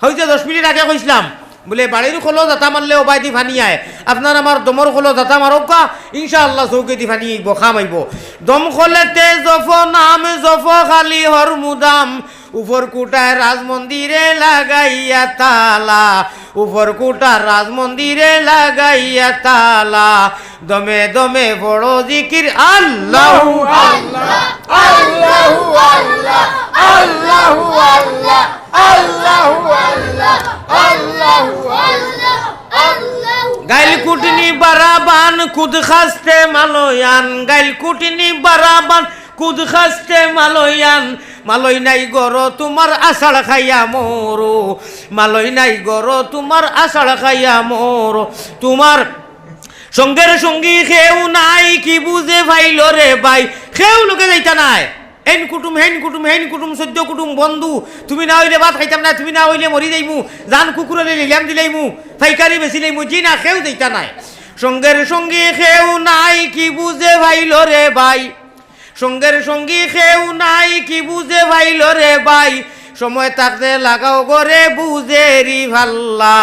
হউ যে দশ মিনিট আগে কইছলাম, বুলে বাড়ির খলো জাতা মারলে ওবায়দি ফানি আয়, আপনার আমার দমর খলো জাতা মারউক্কা, ইনশাআল্লাহ চউখেদি ফানি আইবো, খাম আইবো। দম খলেতে জপো নাম, জপো খালি হরমুদাম, উপর কুটায় রাজমন্দিরে লাগাইয়া তালা, উপর কুটার রাজমন্দিরে লাগাইয়া তালা। দমে দমে পড়ো জিকির আল্লাহু আল্লাহ, আল্লাহু আল্লাহ, আল্লাহু আল্লাহ, আল্লাহু আল্লাহ, আল্লাহু আল্লাহ, আল্লাহু। গাইল কুটনি বারাবান কুদ খাস্তে মালয়ান, গাইল কুটনি বারাবান কুদ খাস্তে মালয়ান। মালই নাই গরো তুমার আষাঢ় খাইয়া মরো, মালই নাই গরো তুমার আষাঢ় খাইয়া মরো। তুমার সঙ্গের সঙ্গী কেউ নাই, কি বুঝে পাইল রে ভাই, কেউ লগে যাইতা নায়। এইন কুটুম, হেইন কুটুম, হেইন কুটুম, চৈদ্দ কুটুম বন্ধু, তুমি না অইলে ভাত খাইতাম না, তুমি না অইলে মরি যাইমু, জান কুকুররে লিলাম দিলাইমু, পাইকারি বেচি লাইমু, জি না, কেউ যাইতা নায়। সঙ্গের সঙ্গী কেউ নাই, কি বুঝে পাইল রে ভাই? সঙ্গের সঙ্গী কেউ নাই, কি বুঝে পাইল রে ভাই? সময় থাকতে লাগাও গো রে বুঝেরি ফাল্লা।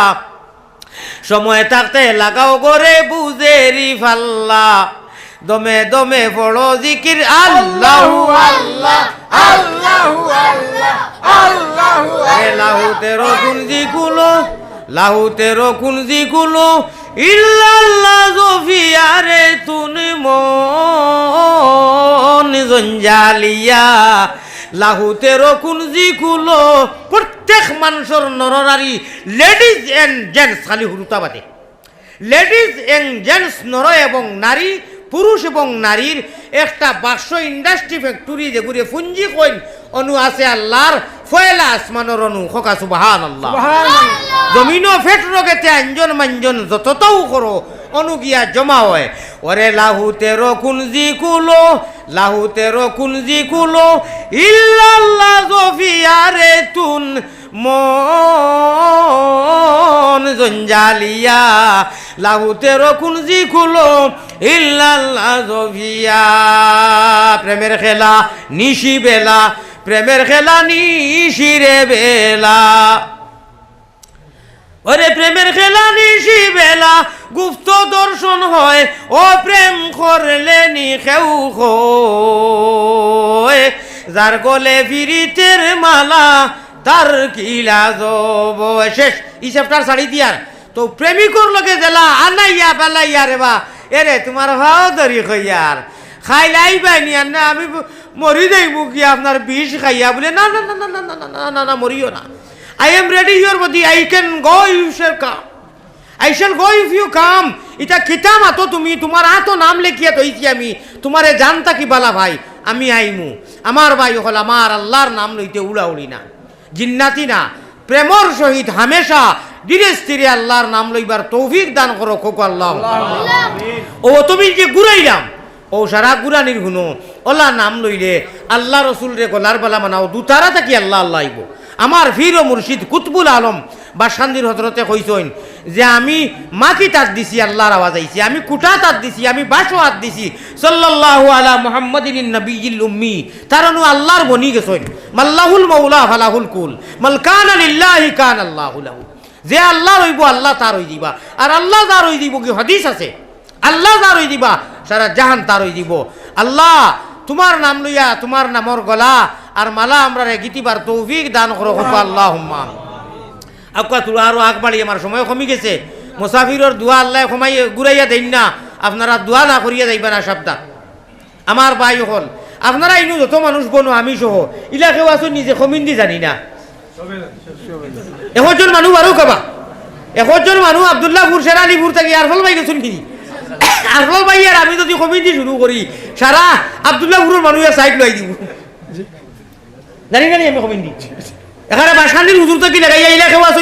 সময় থাকতে লাগাও গো রে বুঝেরি ফাল্লা। দমে দমে পড়ো জিকির আল্লাহু আল্লাহ, আল্লাহু আল্লাহ, আল্লাহু আল্লাহ। লাহুতের কুঞ্জি খুলো, লাহুতের কুঞ্জি খুলো, ইল্লাল্লাহ জফিয়ারে তুন মন জঞ্জালিয়া। লাহুতের কুঞ্জি খুলো, প্রত্যেক মানষর নরনারী, ladies and gents, খালি হুরুতা বাদে। Ladies and gents, নর এবং নারী, পুরুষ এবং নারীর একটা বাক্স, industry, factory, যেগুরে পুঞ্জি কইন, অনু আছে আল্লাহর পয়লা আসমানর অনু। কউক্কা সুবহানাল্লাহ। সুবহানাল্লাহ। জমিনো ফেট রগেতে আঞ্জন মাঞ্জন যততাও করো, অনু গিয়া জমা অয়। ওরে লাহুতের কুঞ্জি খুলো, লাহুতের কুঞ্জি খুলো, ইল্লাল্লাহ জফিয়ারে তুন মন জঞ্জালিয়া। লাহুতের কুঞ্জি খুলো, ইল্লাল্লাহ জফিয়া। প্রেমের খেলা নিশি বেলা, প্রেমের খেলা নিশিরে বেলা। ওরে প্রেমের খেলা নিশি বেলা, গুপ্ত দর্শন হয়, ও প্রেম করলে নি কেউ কয়, যার গলে পিরিতের মালা, তার কি লাজ অবয়। শেষ, ই chapter ছাড়ি দিয়ার। তো প্রেমিকর লগে যেলা আনাইয়া বালাইয়া রে বা, এরে তুমার ভাও ধরি কইয়ার, খাইলাই বাইনি আর না, আমি ব-, মরি যাইমু কি আপনার বিষ খাইয়া? বলে, না, না, না, মরিও না। I am ready, your body, I can go, you shall come. I shall go if you come. ইটা কিতা মাতো তুমি, তুমার আতো নাম লেখিয়া থইছি আমি, তুমারে জানতা কি বালা ভাই, আমি আইমু। আমার ভাই অকল, আমার আল্লাহর নাম লইতে উড়াউড়ি না, জিন্নাতি না, প্রেমর সহিত হামেশা ধীরে স্থিরে আল্লাহর নাম লইবার তৌফিক দান করো, কউক্কা আল্লাহ। ও তুমি যে ঘুরাইলাম, ও সারা গুরানির হুনো, অলা নাম লইলে আল্লাহ রসুলরে গলার বালা বানাও, দুতারা থাকি আল্লাহ আল্লাহ আইবো। আমার পীর ও মুর্শিদ কুতবুল আলম বাসকান্দির হজরতে কইছইন যে, আমি মাকি তাত দিছি, আল্লাহর আওয়াজ আইছে, আমি কুটা তাত দিছি, আমি বাঁশো আত দিছি, সাল্লাল্লাহু আলা মুহাম্মাদিন নবিয়্যিল উম্মি, তার অনু আল্লাহর বনি গেছইন। মাল্লাহুল মাওলা ফালাহুল কুল, মাল কানা লিল্লাহি কানা আল্লাহু লাহু। যে আল্লাহর অইবো, আল্লাহ তার অই দিবা। আর আল্লাহ যার অই দিবো, কি হাদিস আছে, আল্লাহ যার অই দিবা, সারা জাহান তার অই দিবো। আল্লাহ, তুমার নাম লইয়া, তুমার নামর গলা আর মালা আমরারে গিতিবার তৌফিক দান করো, কউক্কা আল্লাহুম্মা আমিন। আউক্কা তুরা আরো আগ বাড়ি, আমার সময় কমি গেছে। মুসাফিরর দোয়া আল্লায় কমাই ঘুরাইয়া দেইন না, আপনারা দোয়া না করিয়া যাইবা না, সাবধান। আমার ভাই অকল, আপনারা ইনো যত মানুষ বনো, আমি সহ, ইলা কেউ আছো নিজে কমিন্দি জানি না। একজন মানুষ আরো কাবা, একজন মানুষ আব্দুল্লাহপুর, শেরালিপুর থাকি আরফল ভাই গেছইন কিনি? আরফল ভাই আর আমি যদি কমিন্দি শুরু করি, সারা আব্দুল্লাহপুরর মানুষ এক side লই দিবো। জানি না নি আমি কমিন্দি। এখানে বাসকান্দির হুজুর থাকি লাগাইয়া ইলা কেউ আছো নি?